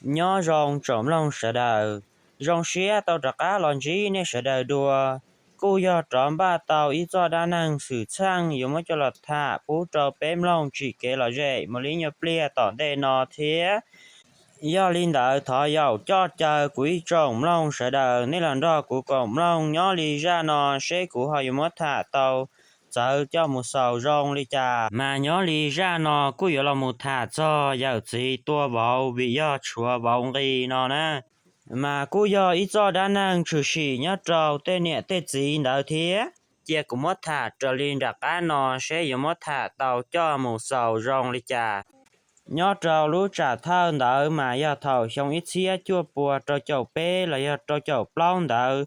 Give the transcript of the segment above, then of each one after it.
Nyob zoo tsoom mloog sawv daws, zoo siab tau rov qab los ntsib nej sawv daws dua. Kuj yog rov npaj tau ib txoj dab neeg xwm txheej yuav muab coj los tham pub rau peb mloog tsim kev lom zem mus li nyuag pliag tom ntej no thiab. Yog li ntawd thov yaum coj caw kuv ib tsoom mloog sawv daws nej los nrog kuv koom mloog nyob li zaj no seb kuv ho yuav muab tham tau txawv coj mus xaus zoo li cas. Mas nyob li zaj no kuj yuav los mus tham txog yawm txiv tua vauv vim yog tshuav vauv nqi no na. Mas kuj yog ib txoj dab neeg tshwm sim nyob rau tej niam tej txiv ntawd thiab. Cia kuv muab tham raws li nram qab no seb yuav muab tham tau coj mus xaus zoo li cas. Nyob rau lub tsam thawj ntawd mas yog thaum xyoo ib txhiab cuaj pua rau caum peb los yog rau caum plaub ntawd,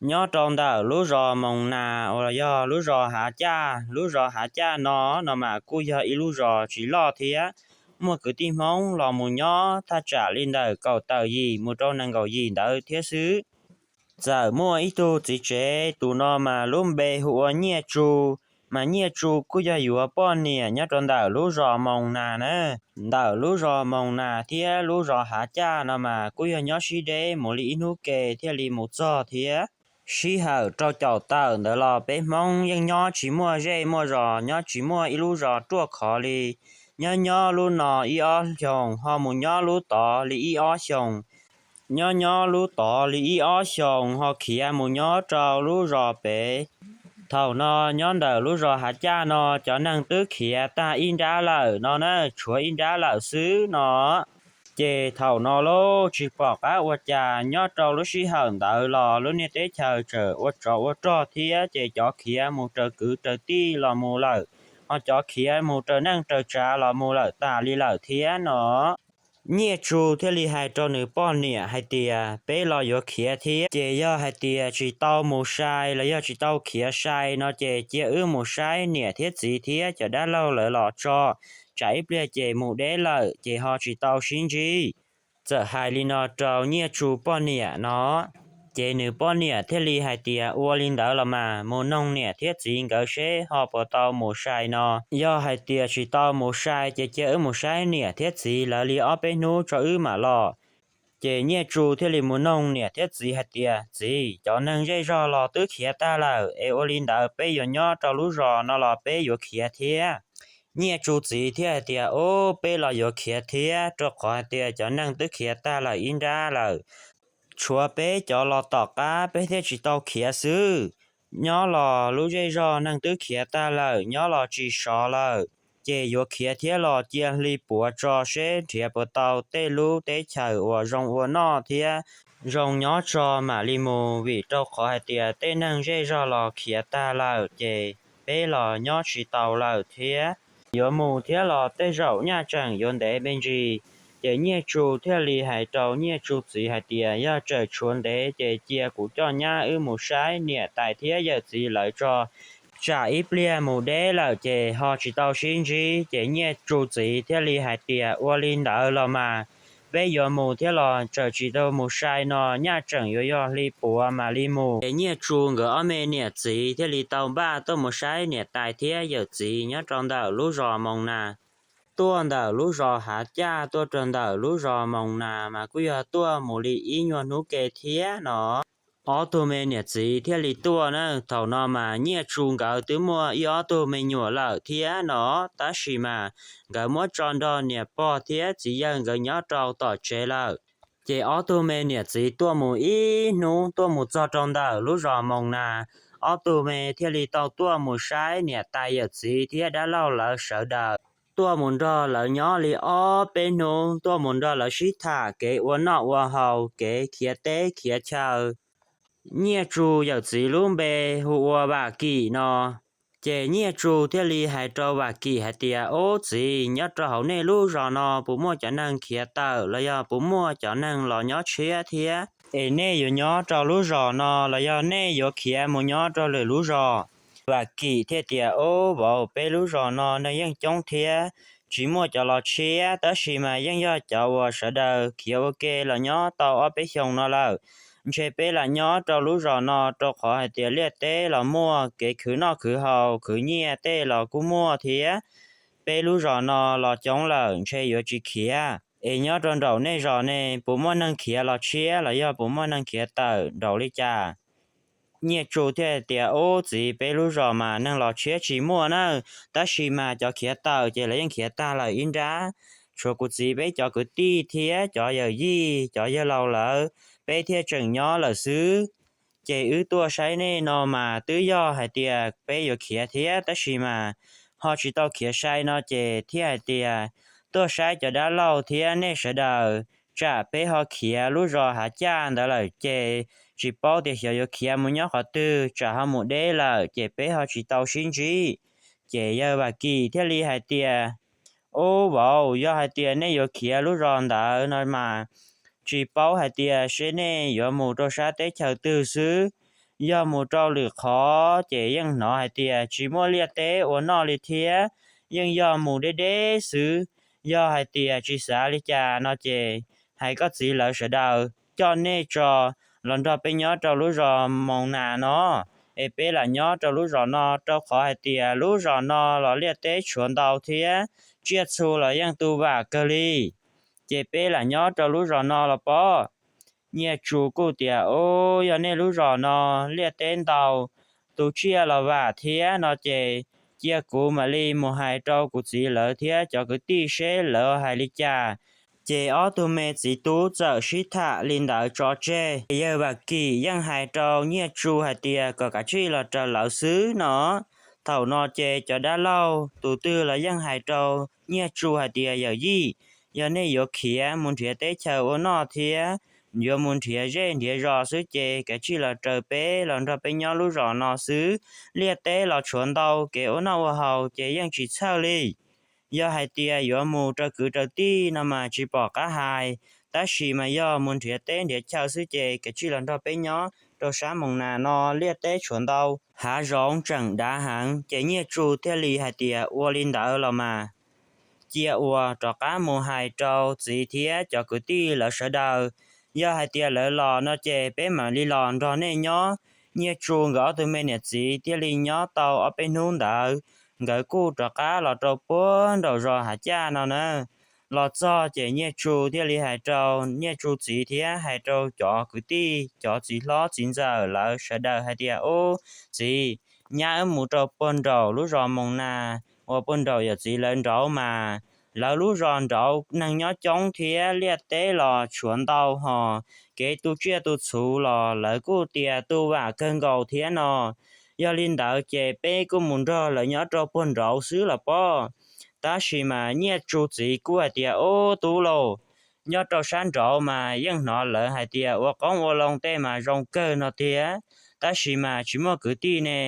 nyob rau ntawm lub zos Moos Nas uas yog lub zos Hav Caj. Lub zos Hav Caj no, no mas kuj yog ib lub zos tsis loj thiab, muaj kwv tij Hmoob los mus nyob thaj tsam li ntawm kaum tawm yim mus rau nees nkaum yim ntawd thiab xwb. Txawm muaj ib tug txiv tsev, tus no mas lub npe hu ua Nyiaj Tsu, mas Nyiaj Tsu kuj yog yuav poj niam nyob rau ntawm lub zos Moos Nas na. Ntawm lub zos Moos Nas thiab lub zos Hav Caj no mas kuj yog nyob sib deb mus li ib hnub ke thiaj li mus txog thiab. Sij hawm rau caum tawm ntawd los peb Hmoob yeej nyob tsis muaj zej muaj zos, nyob tsis muaj ib lub zos ruaj khov li. Nyob nyob lub no ib ob xyoos ho mus nyob lub tod li ib ob xyoos, nyob nyob lub tod li ib ob xyoos ho khiav mus nyob rau lub zos pem. Thaum no nyob ntawm lub zos Hav Caj no cov neeg twb khiav tag ib nrab lawm no na, tshuav ib nrab lawm xwb no. Ces thaum no lauj, tsis pom qab ua cas, nyob rau lub sij hawm ntawd los lub niag teb chaws tseem ua tsov ua rog thiab, ces cov khiav mus raws kwv raws tij los mus lawm, ho cov khiav mus raws neej raws tsav los mus lawm tas li lawm thiab no. Nyiaj Tsu thiaj li hais rau nws poj niam hais tias, peb los yuav khiav thiab, ces yog hais tias tsis tau mus sai los yog tsis tau khiav sai no ces cia wb mus saib niam thiab txiv thiab cov dab laug lawv los tso, tsam ib pliag ces mus deb lawm ces ho tsis tau sib ntsib. Txawm hais li no rau Nyiaj Tsu poj niam no, ces nws poj niam thiaj li hais tias, ua li ntawd los mas mus noog niam thiab txiv nkawd seb ho puas tau mus sai no. Yog hais tias tsis tau mus sai ces cia wb mus saib niam thiab txiv lawv li ob peb hnub tso wb mam los. Ces Nyiaj Tsu thiaj li mus noog niam thiab txiv hais tias, txiv, cov neeg zej zog los twb khiav tag lawm es ua li ntawd peb yuav nyob rau lub zos no los peb yuav khiav thiab? Nyiaj Tsu txiv thiaj hais tias, ub, peb los yuav khiav thiab, rau qhov hais tias cov neeg twb khiav tag lawm ib nrab lawm. Tshuav peb cov los tom qab peb thiaj tsis tau khiav xwb. Nyob los lub zej zog neeg twb khiav tag lawm, nyob los tsis sov lawm, ces yuav khiav thiab los cia hli puav tso seb nrhiav puas tau tej lub teb chaws uas zoo ua noj thiab zoo nyob tso mam li mus, vim rau qhov hais tias tej neeg zej zog los khiav tag lawm ces peb los nyob tsis tau lawm thiab. Yuav mus thiab los tej zaum nyaj tseem yuav ntev me ntsis. Ces Nyiaj Tsu thiaj li hais rau Nyiaj Tsu txiv hais tias, yog tseem tshuav ntev ces cia kuv coj nyab wb mus saib niam tais thiab yawm txiv lawv tso, tsam ib pliag mus deb lawm ces ho tsis tau sib ntsib. Ces Nyiaj Tsu txiv thiaj li hais tias, ua li ntawd los mas peb yuav mus thiab los tseem tsis tau mus sai no, nyaj tseem yuav yog hli puav mam li mus. Ces Nyiaj Tsu nkawd ob me niam txiv thiaj li tau npaj tuaj mus saib niam tais thiab yawm txiv nyob rau ntawm lub zos Moos Nas. Tuaj ntawm lub zos Hav Caj tuaj rau ntawm lub zos Moos Nas mas kuj yog tuaj mus li ib nyuag hnub ke thiab no. Ob tug me niam txiv thiaj li tuaj na. Thaum no mas Nyiaj Tsu nkawd twb muaj ib ob tug me nyuam lawm thiab no, tab sis mas nkawd muab tso nrog niam pog thiab txiv yawg nkawd nyob rau tom tsev lawm. Ces ob tug me niam txiv tuaj mus ib hnub tuaj mus txog rau ntawm lub zos Moos Nas, ob tug me thiaj li tau tuaj mus saib niam tais yawm txiv thiab dab laug lawv sawv daws. Tuaj mus nrog lawv nyob li ob peb hnub, tuaj mus nrog lawv sib tham kev ua noj ua haus, kev khiav teb khiav chaw. Nyiaj Tsu yawm txiv lub npe hu ua Vam Kim no. Ces Nyiaj Tsu thiaj li hais rau Vam Kim hais tias, ub txiv, nyob rau hauv nej lub zos no puas muaj cov neeg khiav tawm los yog puas muaj cov neeg los nyob tshiab thiab? Es nej yuav nyob rau lub zos no los yog nej yuav khiav mus nyob rau lwm lub zos? Vam Kim thiaj tias, ub vauv, peb lub zos no neeg yeej coob thiab, tsis muaj cov los tshiab, tab sis mas yeej yog cov uas sawv daws khiav ua ke los nyob tau ob peb xyoos no lawm. Ntshe peb lam nyob rau lub zos no rau qhov hais tias liaj teb los muaj, kev khwv noj khwv haus khwv nyiaj tej los kuj muaj thiab. Peb lub zos no los coob lawm, ntshe yuav tsis khiav. es nyob rau nraum nej zos ne puas muaj neeg khiav los tshiab los yog puas muaj neeg khiav tawm nraum li cas? Nyiaj Tsu thiaj tias, Ub txiv, peb lub zos mas neeg los tshiab tsis muaj na, tab sis mas cov khiav tawm ces lawv yeej khiav tag lawm ib nrab. Tshuav kuv txiv peb cov kwv tij thiab cov yawm yij cov yawg laus lawv, peb thiaj tseem nyob lawm xwb. Ces wb tuaj saib nej no mas twb yog hais tias peb yuav khiav thiab, tab sis mas ho tsis tau khiav sai no ces thiaj hais tias tuaj saib cov dab laug thiab nej sawv daws, tsam peb ho khiav lub zos Hav Caj ntawd lawm ces tsis paub tias xyov yuav khiav mus nyob qhov twg, tsam ho mus deb lawm ces peb ho tsis tau sib ntsib. Ces yawg Vam Kim thiaj li hais tias, Ub vauv, yog hais tias nej yuav khiav lub zos ntawd no mas tsis paub hais tias seb nej yuav mus rau sab teb chaws twg xwb. Yog mus rau lwm qhov ces yeej hnov hais tias tsis muaj liaj teb ua noj li thiab, yeej yog mus deb deb xwb. Yog hais tias tsis xav li cas no ces hais koj txiv lawv sawv daws coj nej tso los nrog peb nyob rau lub zos Moos Nas no, es peb lam nyob rau lub zos no, rau qhov hais tias lub zos no los liaj teb tshuav ntau thiab tsiaj txhu los yeej tu vam kawg li. Ces peb lam nyob rau lub zos no los pob. Nyiaj Tsu kuj tias, Ub, yog nej lub zos no liaj teb ntau, tu tsiaj los vam thiab no ces cia kuv mam li mus hais rau kuv txiv lawv thiab cov kwv tij seb lawv hais li cas. Ces ob tug me txiv tub txawm sib tham li ntawd tso tseg. Yawg Vam Kim yeej hais rau Nyiaj Tsu hais tias kom kav tsij los raws lawv xwb no. Thaum no ces cov dab laug tus twg los yeej hais rau Nyiaj Tsu hais tias, Yawm yij, yog nej yuav khiav mus nrhiav teb chaws ua noj thiab yuav mus nrhiav zej nrhiav zos xwb ces kav tsij los raws peb los nrog peb nyob lub zos no xwb. Liaj teb los tshuav ntau, kev ua noj ua haus ces yeej tsis txhawj li. Yog hais tias yuav mus raws kwv raws tij no mas tsis pom qab hais, tab sis mas yog mus nrhiav teb nrhiav chaw xwb ces kav tsij los nrog peb nyob rau sab Moos Nas no, liaj teb tshuav ntau, hav zoov tseem dav heev. Ces Nyiaj Tsu thiaj li hais tias, Ua li ntawd los mas cia ua rov qab mus hais rau txiv thiab cov kwv tij lawv sawv daws. Yog hais tias lawv los no ces peb mam li los nrog nej nyob. Nyiaj Tsu nkawd ob tug me niam txiv thiaj li nyob tau ob peb hnub ntawd, nkawd kuj rov qab los rau puag nraum zos Hav Caj no na. Los txog ces Nyiaj Tsu thiaj li hais rau Nyiaj Tsu txiv thiab hais rau cov kwv tij, cov txiv hlob txiv ntxawm lawv sawv daws hais tias, Ub txiv, nyab wb mus rau puag nraum lub zos Moos Nas uas puag nraum yawm txiv lawv nraud mas, lawv lub zos nraud neeg nyob coob thiab liaj teb los tshuav ntau hos, kev tu tsiaj tu txhu los lawv kuj tias tu vam kawg nkaus thiab no. Yog li ntawd ces peb kuj mus nrog lawv nyob rau puag nraud xwb los pob. Tab sis mas Nyiaj Tsu txiv kuj hais tias, Ub tub lauj, nyob rau sab nraud mas yeej hnov lawv hais tias ua qoob ua loo tej mas zoo kawg no thiab, tab sis mas tsis muaj kwv tij ne.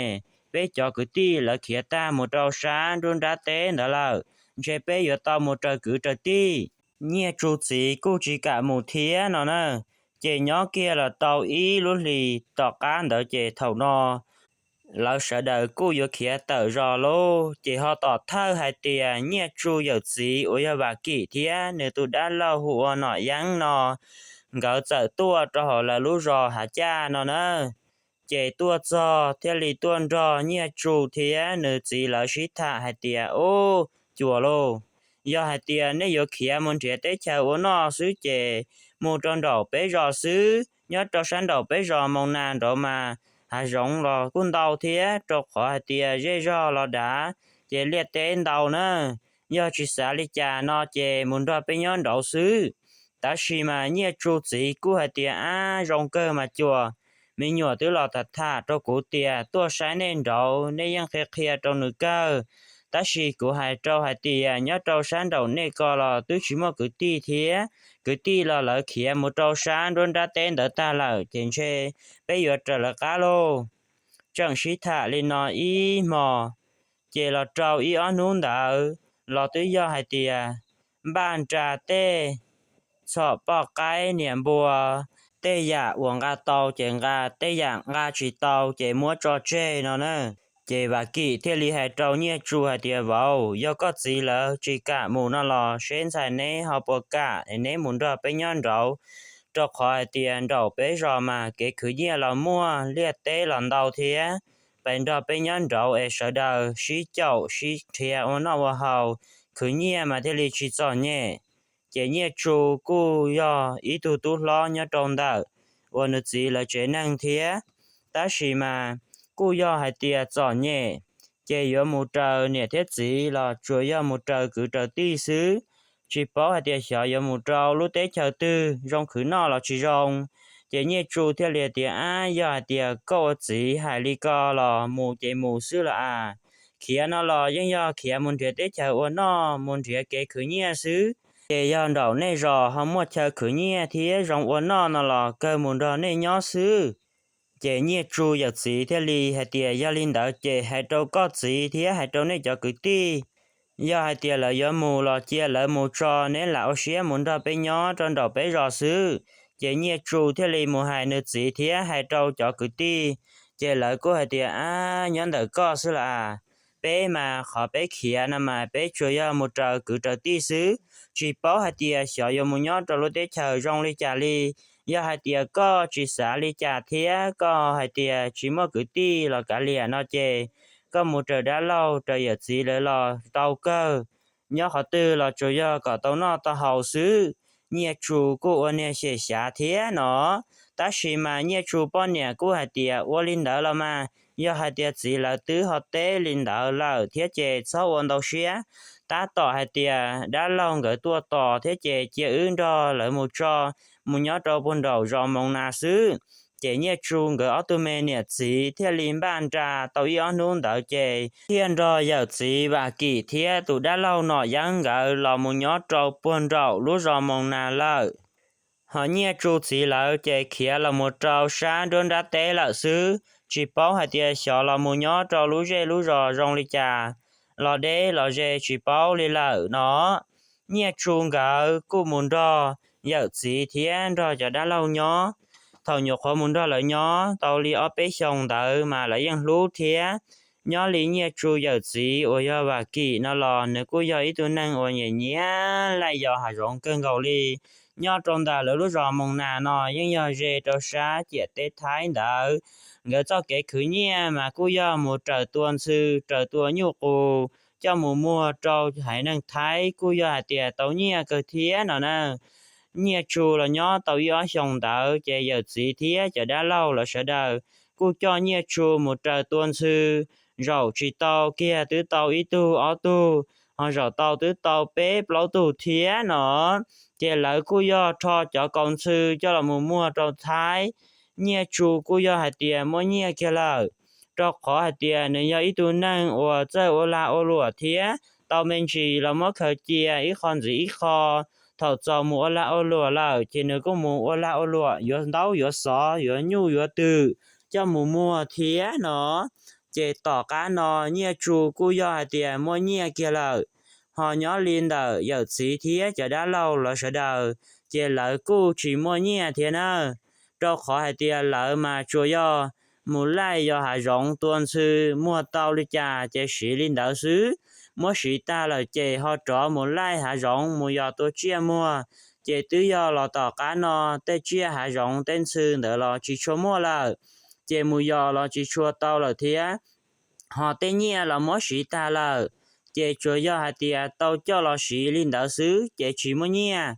Peb cov kwv tij lawv khiav tag mus rau sab nruab nrab teb ntawd lawm, ntshe peb yuav tau mus raws kwv raws tij. Nyiaj Tsu txiv kuj tsis kam mus thiab no na. Ces nyob kiag los tau ib lub hlis tom qab ntawd ces thaum no lawv sawv daws kuj yuav khiav tawm zos lauj. Ces ho tom thawj hais tias Nyiaj Tsu yawm txiv uas yog Vam Kim thiab nws tus dab laug hu ua Nom Yeeb no, nkawd txawm tuaj rau hauv lawv lub zos Hav Caj no na. Ces tuaj txog thiaj li tuaj nrog Nyiaj Tsu thiab nws txiv lawv sib tham hais tias, Ub, cuas lauj, yog hais tias nej yuav khiav mus nrhiav teb chaws ua noj xwb ces mus rau nraum peb zos xwb. Nyob rau sab nraum peb zos Moos Nas nraud mas hav zoov los kuj ntau thiab, rau qhov hais tias zej zog los dav, ces liaj teb ntau na. Yog tsis xav li cas no ces mus nrog peb nyob nraud xwb. Tab sis mas Nyiaj Tsu txiv kuj hais tias, Ab, zoo kawg mas cuas, me nyuam twb los tham tham rau kuv tias tuaj saib nej nraud, nej yeej qhia qhia rau nws kawg. Tab sis kuv hais rau hais tias nyob rau sab nraum nej ko los twb tsis muaj kwv tij thiab, kwv tij los lawv khiav mus rau sab nruab nrab teb ntawd tag lawm, ces ntshe peb yuav raws lawv qab lauj. Tseem sib tham li no ib hmos, ces los rau ib ob hnub ntawd los twb yog hais tias npaj nra tej txhom poj qaib niam npua, tej yam uas nqa tau ces nqa, tej yam nqa tsis tau ces muab tso tseg no na. Ces Vam Kim thiaj li hais rau Nyiaj Tsu hais tias, Vauv, yog koj txiv lawv tsis kam mus no los seb ntxhais neb ho puas kam es neb mus nrog peb nyob nraud, rau qhov hais tias nraum peb zos mas kev khwv nyiaj los muaj, liaj teb los ntau thiab. Pais nrog peb nyob nraud es sawv daws sib caum sib nrhiav ua noj ua haus, khwv nyiaj mas thiaj li tsis txom nyem. Ces Nyiaj Tsu kuj yog ib tug tub hlob nyob rau ntawm uas nws txiv lawv tsev neeg thiab, tab sis mas kuj yog hais tias txom nyem, ces yuav mus raws niam thiab txiv los tsuas yog mus raws kwv raws tij xwb, tsis paub hais tias xyov yuav mus rau lub teb chaws twg zoo khwv noj los tsis zoo. Ces Nyiaj Tsu thiaj li tias, Ab, yog hais tias koj ua txiv hais li ko los mus ces mus xwb los as. Khiav no los yeej yog khiav mus nrhiav teb chaws ua noj, mus nrhiav kev khwv nyiaj xwb. Ces yog nraum nej zos ho muaj chaw khwv nyiaj thiab zoo ua noj no los kawg mus nrog nej nyob xwb. Ces Nyiaj Tsu yawm txiv thiaj li hais tias, Yog li ntawd ces hais rau koj txiv thiab hais rau nej cov kwv tij, yog hais tias lawv yuav mus los cia lawv mus tso, neb lam ua siab mus nrog peb nyob rau nraum peb zos xwb. Ces Nyiaj Tsu thiaj li mus hais nws txiv thiab hais rau cov kwv tij, ces lawv kuj hais tias, Ab, nyob ntawm koj xwb los as. Peb mas qhov peb khiav no mas peb tsuas yog mus raws kwv raws tij xwb, tsis paub hais tias xyov yuav mus nyob rau lub teb chaws zoo li cas li. Yog hais tias koj tsis xav li cas thiab koj hais tias tsis muaj kwv tij los kav liam no ces koj mus raws dab laug raws yawm txiv lawv los tau kawg. Nyob qhov twg los tsuas yog kom tau noj tau haus xwb. Nyiaj Tsu kuj ua niag xyem xyav thiab no, tab sis mas Nyiaj Tsu poj niam kuj hais tias, Ua li ntawd los mas, yog hais tias txiv lawv twb ho teb li ntawd lawm thiab ces txhob ua ntau siab, tab tom hais tias dab laug nkawd tuaj tos thiab ces cia wb nrog lawv mus tso, mus nyob rau puag nraum zos Moos Nas xwb. Ces Nyiaj Tsu nkawd ob tug me niam txiv thiaj li npaj nra tau ib ob hnub ntawd ces thiaj nrog yawm txiv Vam Kim thiab tus dab laug Nom Yeeb nkawd los mus nyob rau puag nraum lub zos Moos Nas lawm. Ho Nyiaj Tsu txiv lawv ces khiav los mus rau sab nruab nrab teb lawm xwb, tsis paub hais tias xyov los mus nyob rau lub zej lub zos zoo li cas, los deb los ze tsis paub li lawm no. Nyiaj Tsu nkawd kuj mus nrog yawm txiv thiab nrog cov dab laug nyob. Thaum nyuam qhuav mus nrog lawv nyob tau li ob peb xyoos ntawd mas lawv yeej hlub thiab. Nyob li Nyiaj Tsu yawm txiv uas yog Vam Kim no los nws kuj yog ib tug neeg uas nyiam nyiam laij yos hav zoov kawg nkaus li. Nyob rau ntawm lawv lub zos Moos Nas no yeej yog ze rau sab ciam teb Thaib ntawd. Nkawd txoj kev khwv nyiaj mas kuj yog mus raws tua ntxhw, raws tua nyuj qus coj mus muag rau haiv neeg Thaib, kuj yog hais tias tau nyiaj kawg thiab no na. Nyiaj Tsu los nyob tau ib ob xyoos ntawd ces yawm txiv thiab cov dab laug lawv sawv daws kuj coj Nyiaj Tsu mus raws tua ntxhw, zaum tsis tau kiag twb tau ib tug ob tug, ho zaum tau twb tau peb plaub tug thiab no. Ces lawv kuj yog rho cov kaus ntxhw coj los mus muag rau Thaib. Nyiaj Tsu kuj yog hais tias muaj nyiaj kiag lawm, rau qhov hais tias nws yog ib tug neeg uas txawj ua lag ua luam thiab tau me ntsis los muab khaws cia ib qho ntxiv ib qho. Thaum txaus mus ua lag ua luam lawm ces nws kuj mus ua lag ua luam yuav ntaub yuav xov yuav nyuj yuav twm coj mus muag thiab no. Ces tom qab no Nyiaj Tsu kuj yog hais tias muaj nyiaj kiag lawm. Ho nyob li ntawm yawm txiv thiab cov dab laug lawv sawv daws, ces lawv kuj tsis muaj nyiaj thiab na, rau qhov hais tias lawv mas tsuas yog mus laij yos hav zoov tua ntxhw, muag tau li cas ces siv li ntawd xwb. Muab siv tag lawm ces ho rov mus laij hav zoov mus yos tua tsiaj muag, ces twb yog los tom qab no tej tsiaj hav zoov tej ntxhw ntawd los tsis tshua muaj lawm, ces mus yos los tsis tshua tau lawm thiab. Ho tej nyiaj los muab siv tag lawm, ces tsuas yog hais tias tau coj los siv li ntawd xwb ces tsis muaj nyiaj.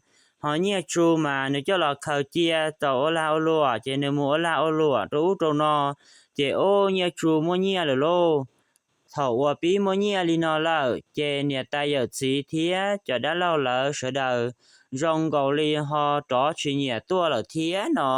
Ho Nyiaj Tsu mas nws coj los khaws cia tau ua lag ua luam ces nws mus ua lag ua luam rau ub rau no, ces ub Nyiaj Tsu muaj nyiaj lawm lauj. Thaum uas pib muaj nyiaj li no lawm ces niam tais yawm txiv thiab cov dab laug lawv sawv daws zoo nkaus li ho rov tsis nyiam tuaj lawm thiab no,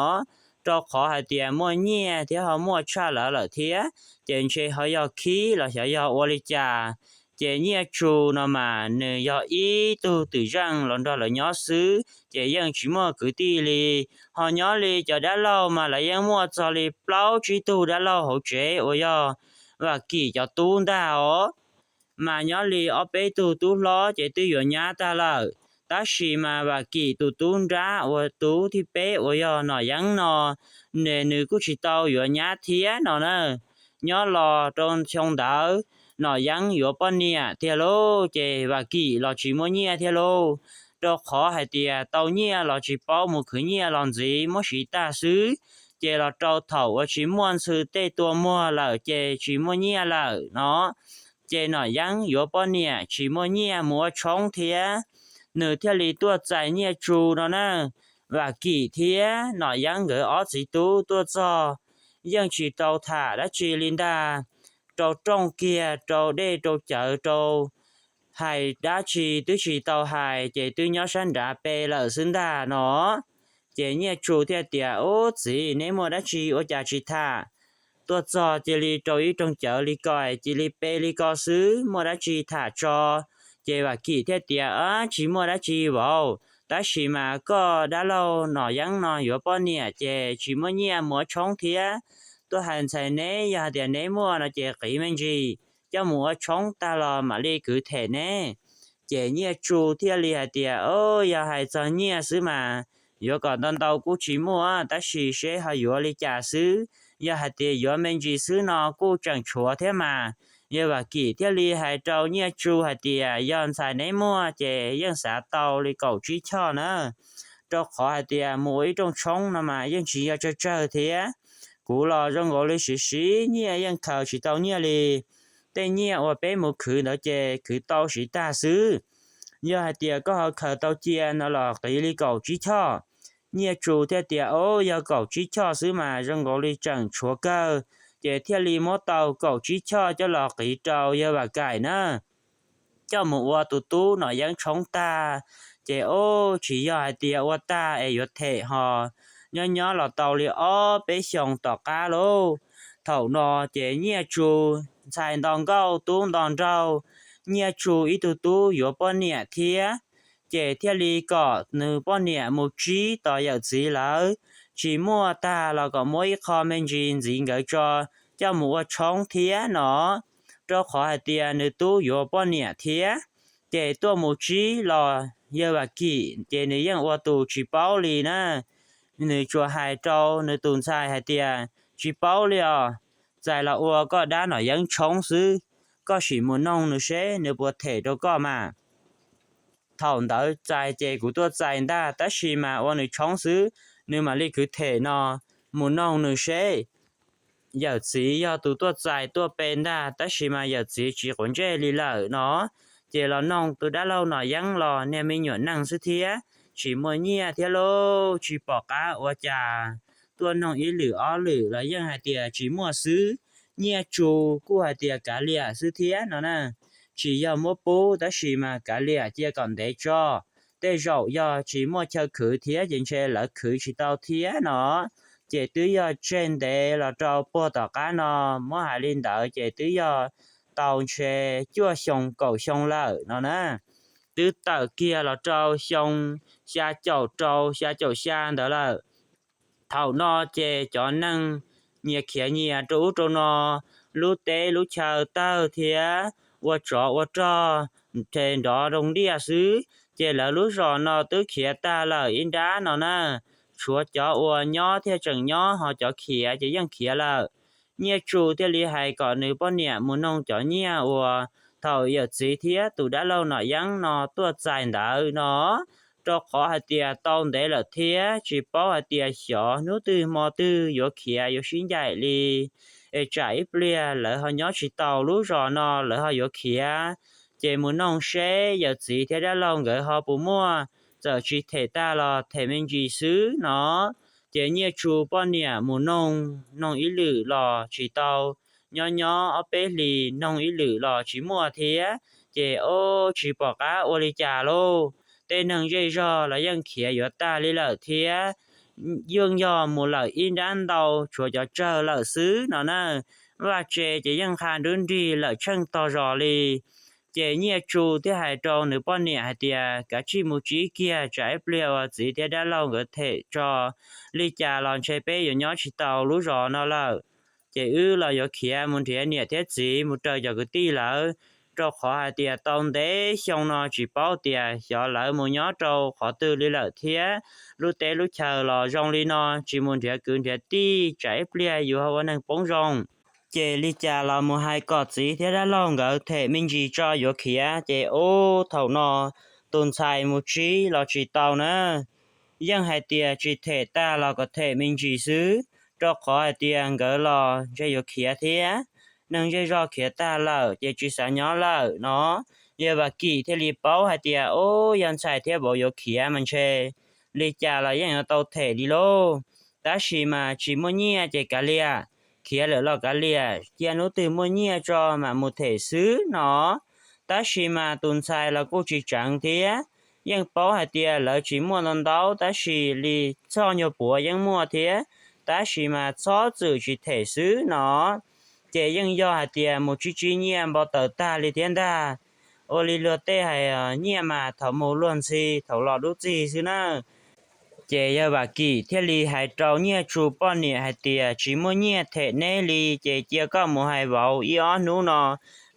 rau qhov hais tias muaj nyiaj thiab ho muaj tshaj lawv lawm thiab, ces ntshe ho yog khib los xyov yog ua li cas. Ces Nyiaj Tsu no mas nws yog ib tug twm zeej los nrog lawv nyob xwb ces yeej tsis muaj kwv tij li. Ho nyob li cov dab laug mas lawv yeej muaj txog li plaub tsib tug dab laug hauv tsev uas yog Vam Kim cov tub ntag os. Mas nyob li ob peb tug tub hlob ces twb yuav nyab tag lawm, tab sis mas Vam Kim tus tub nrab uas tub thib peb uas yog Nom Yeeb no, nws kuj tsis tau yuav nyab thiab no na. Nyob los rau xyoo ntawd, Nom Yeeb yuav poj niam tiag lauj, ces Vam Kim los tsis muaj nyiaj thiab lauj, rau qhov hais tias tau nyiaj los tsis paub mus khwv nyiaj los ntxiv muab siv tag xwb, ces los rau thaum uas tsis muaj ntxhw tej tua muag lawm ces tsis muaj nyiaj lawm no, ces Nom Yeeb yuav poj niam tsis muaj nyiaj mus ua tshoob thiab. nws thiaj li tuaj txais Nyiaj Tsu no na. Vam Kim thiab Nom Yeeb nkawd ob txiv tub tuaj txog yeej tsis tau tham dab tsi li ntag, rau rooj kiag rau dej rau cawv rau hais dab tsi twb tsis tau hais ces twb nyob sab nrad pe lawm xwb ntag no. Ces Nyiaj Tsu thiaj tias, Ub txiv, neb muaj dab tsi ua cas tsis tham? Tuaj txog cia li rau ib rooj cawv li ko, cia li pe li ko xwb, muaj dab tsi tham tso. Ces Vam Kim thiaj tias, Tsis muaj dab tsi vauv, tab sis mas koj dab laug Nom Yeeb no yuav poj niam ces tsis muaj nyiaj mus ua tshoob thiab. Tuaj hais ntxhais neb, yog hais tias neb muaj no ces qiv me ntsis coj mus ua tshoob tag los mam li kwv them neb. Ces Nyiaj Tsu thiaj li hais tias, Yog hais txog nyiaj xwb mas yuav kom ntau ntau kuj tsis muaj, tab sis seb ho yuav li cas xwb. Yog hais tias yuav me ntsis xwb no kuj tseem tshuav thiab mas. Yawg Vam Kim thiaj li hais rau Nyiaj Tsu hais tias, Yog ntxhais neb muaj ces yeej xav tau li kaum tsib choj na, rau qhov hais tias mus ua ib rooj tshoob no mas yeej tsis yog tsawg tsawg thiab. Kuv los zoo nkaus li siv siv nyiaj yeej khaws tsis tau nyiaj li. Tej nyiaj uas peb mus khwv ntawd ces khwv tau siv tag xwb. Yog hais tias koj ho khaws tau cia no los qiv li kaum tsib choj. Nyiaj Tsu thiaj tias, Au, yog kaum tsib choj xwb mas zoo nkaus li tseem tshuav kawg. Ces thiaj li muab tau kaum tsib choj coj los qiv rau yawg Vam Kaim na, coj mus ua tus tub Nom Yeeb tshoob tag. Ces ub, tsis yog hais tias ua tag es yuav them ho, nyob nyob los tau li ob peb xyoos tom qab lauj. Thaum no ces Nyiaj Tsu ntxhais nto nkauj tub nto nraug, Nyiaj Tsu ib tug tub yuav poj niam thiab, ces thiaj li kom nws poj niam mus tsib tos yawm txiv lawv. Tsis muaj tag los kom muab ib qho me ntsis ntxiv nkawd tso coj mus ua tshoob thiab no, rau qhov hais tias nws tub yuav poj niam thiab. Ces tuaj mus tsib los yawg Vam Kim ces nws yeej ua tus tsis paub li na. Nws tsuas hais rau nws tus ntxhais hais tias, Tsis paub li os, txais los ua koj dab Nom Yeeb tshoob xwb, koj sim mus noog nws seb nws puas them rau koj mas. Thaum ntawd txais ces kuv tuaj txais ntag, tab sis mas ua nws tshoob xwb, nws mam li kwv them no. Mus noog nws seb. Yawm txiv yog tus tuaj txais tuaj pe ntag, tab sis mas yawm txiv tsis quav ntsej li lawm no. Ces los noog tus dab laug Nom Yeeb los niag me nyuam neeg xwb thiab, tsis muaj nyiaj thiab lauj, tsis pom qab ua cas. Tuaj noog ib lwm ob lwm los yeej hais tias tsis muaj xwb. Nyiaj Tsu kuj hais tias kav liam xwb thiab no na, tsis yog muab pub tab sis mas kav liam cia kom ntev tso, tej zaum yog tsis muaj chaw khwv thiab ces ntshe lawv khwv tsis tau thiab no. Ces twb yog tseg ntev los rau puag tom qab no, muab hais li ntawd ces twb yog tau ntshe cuaj xyoo kaum xyoo lawm no na. Twb tawm kiag los rau xyoo xya caum rau xya caum xya ntawd lawm. Thaum no ces cov neeg nyias khiav nyias rau ub rau no, lub teb lub chaw tawg thiab ua tsov ua rog, nrov nroo liaj xwb. Ces lawv lub zos no twb khiav tag lawm ib nrab no na, tshuav cov uas nyob thiaj tseem nyob, ho cov khiav ces yeej khiav lawm. Nyiaj Tsu thiaj li hais kom nws poj niam mus noog cov nyiaj uas thaum yawm txiv thiab tus dab laug Nom Yeeb no tuaj txais ntawd no, rau qhov hais tias tau ntev lawm thiab tsis paub hais tias xyov hnub twg hmo twg yuav khiav yuav sib ncaim li, es tsam ib pliag lawv ho nyob tsis tau lub zos no lawv ho yuav khiav. Ces mus noog seb yawm txiv thiab dab laug nkawd ho puas muaj, txawm tsis them tag los them me ntsis xwb no. Ces Nyiaj Tsu poj niam mus noog, noog ib lwm los tsis tau, nyob nyob ob peb hlis noog ib lwm los tsis muaj thiab. Ces ub, tsis pom qab ua li cas lauj, tej neeg zej zog los yeej khiav yuav tag li lawm thiab, yeej yog mus lawm ib nrab ntau, tshuav cov tsawg lawm xwb no na. Vaj tse ces yeej qha nrub nrig lawm tsheej tog zos li. Ces Nyiaj Tsu thiaj hais rau nws poj niam hais tias, Kav tsij mus tsib kiag, tsam ib pliag uas txiv thiab dab laug nkawd them tso li cas los ntshe peb yuav nyob tsis tau lub zos no lawm. Ces wb los yuav khiav mus nrhiav niam thiab txiv, mus raws cov kwv tij lawv, rau qhov hais tias tau ntev xyoo no tsis paub tias xyov lawv mus nyob rau qhov twg li lawm thiab. Lub teb lub chaw los zoo li no, tsis mus nrhiav kwv nrhiav tij, tsam ib pliag yus ho ua neeg poob zoo. Ces li cas los mus hais kom txiv thiab dab laug nkawd them me ntsis tso yuav khiav. Ces ub, thaum no tus ntxhais mus tsib los tsis tau na, yeej hais tias tsis them tag los kom them me ntsis xwb, rau qhov hais tias nkawd los ntshe yuav khiav thiab. Neeg zej zog khiav tag lawm ces tsis xav nyob lawm no. Yawg Vam Kim thiaj li paub hais tias, Ub, yog ntxhais thiab vauv yuav khiav mas ntshe li cas los yeej yuav tau them li lauj. Tab sis mas tsis muaj nyiaj ces kav liam, khiav lawm los kav liam, cia hnub twg muaj nyiaj tso mam mus them xwb no. Tab sis mas tus ntxhais los kuj tsis tseev thiab, yeej paub hais tias lawv tsis muaj ntau ntau tab sis li txhoj nyuag puav yeej muaj thiab, tab sis mas txhob txwm tsis them xwb no. Ces yeej yog hais tias mus tsib tsib nyiaj npau taws tag li thiab ntag. Ua li luag tej hais, nyiaj mas thaum mus luag ntxhi, thaum los dub txig xwb na. Ces yawg Vam Kim thiaj li hais rau Nyiaj Tsu poj niam hais tias, Tsis muaj nyiaj them neb li, ces cia koj mus hais vauv ib ob hnub no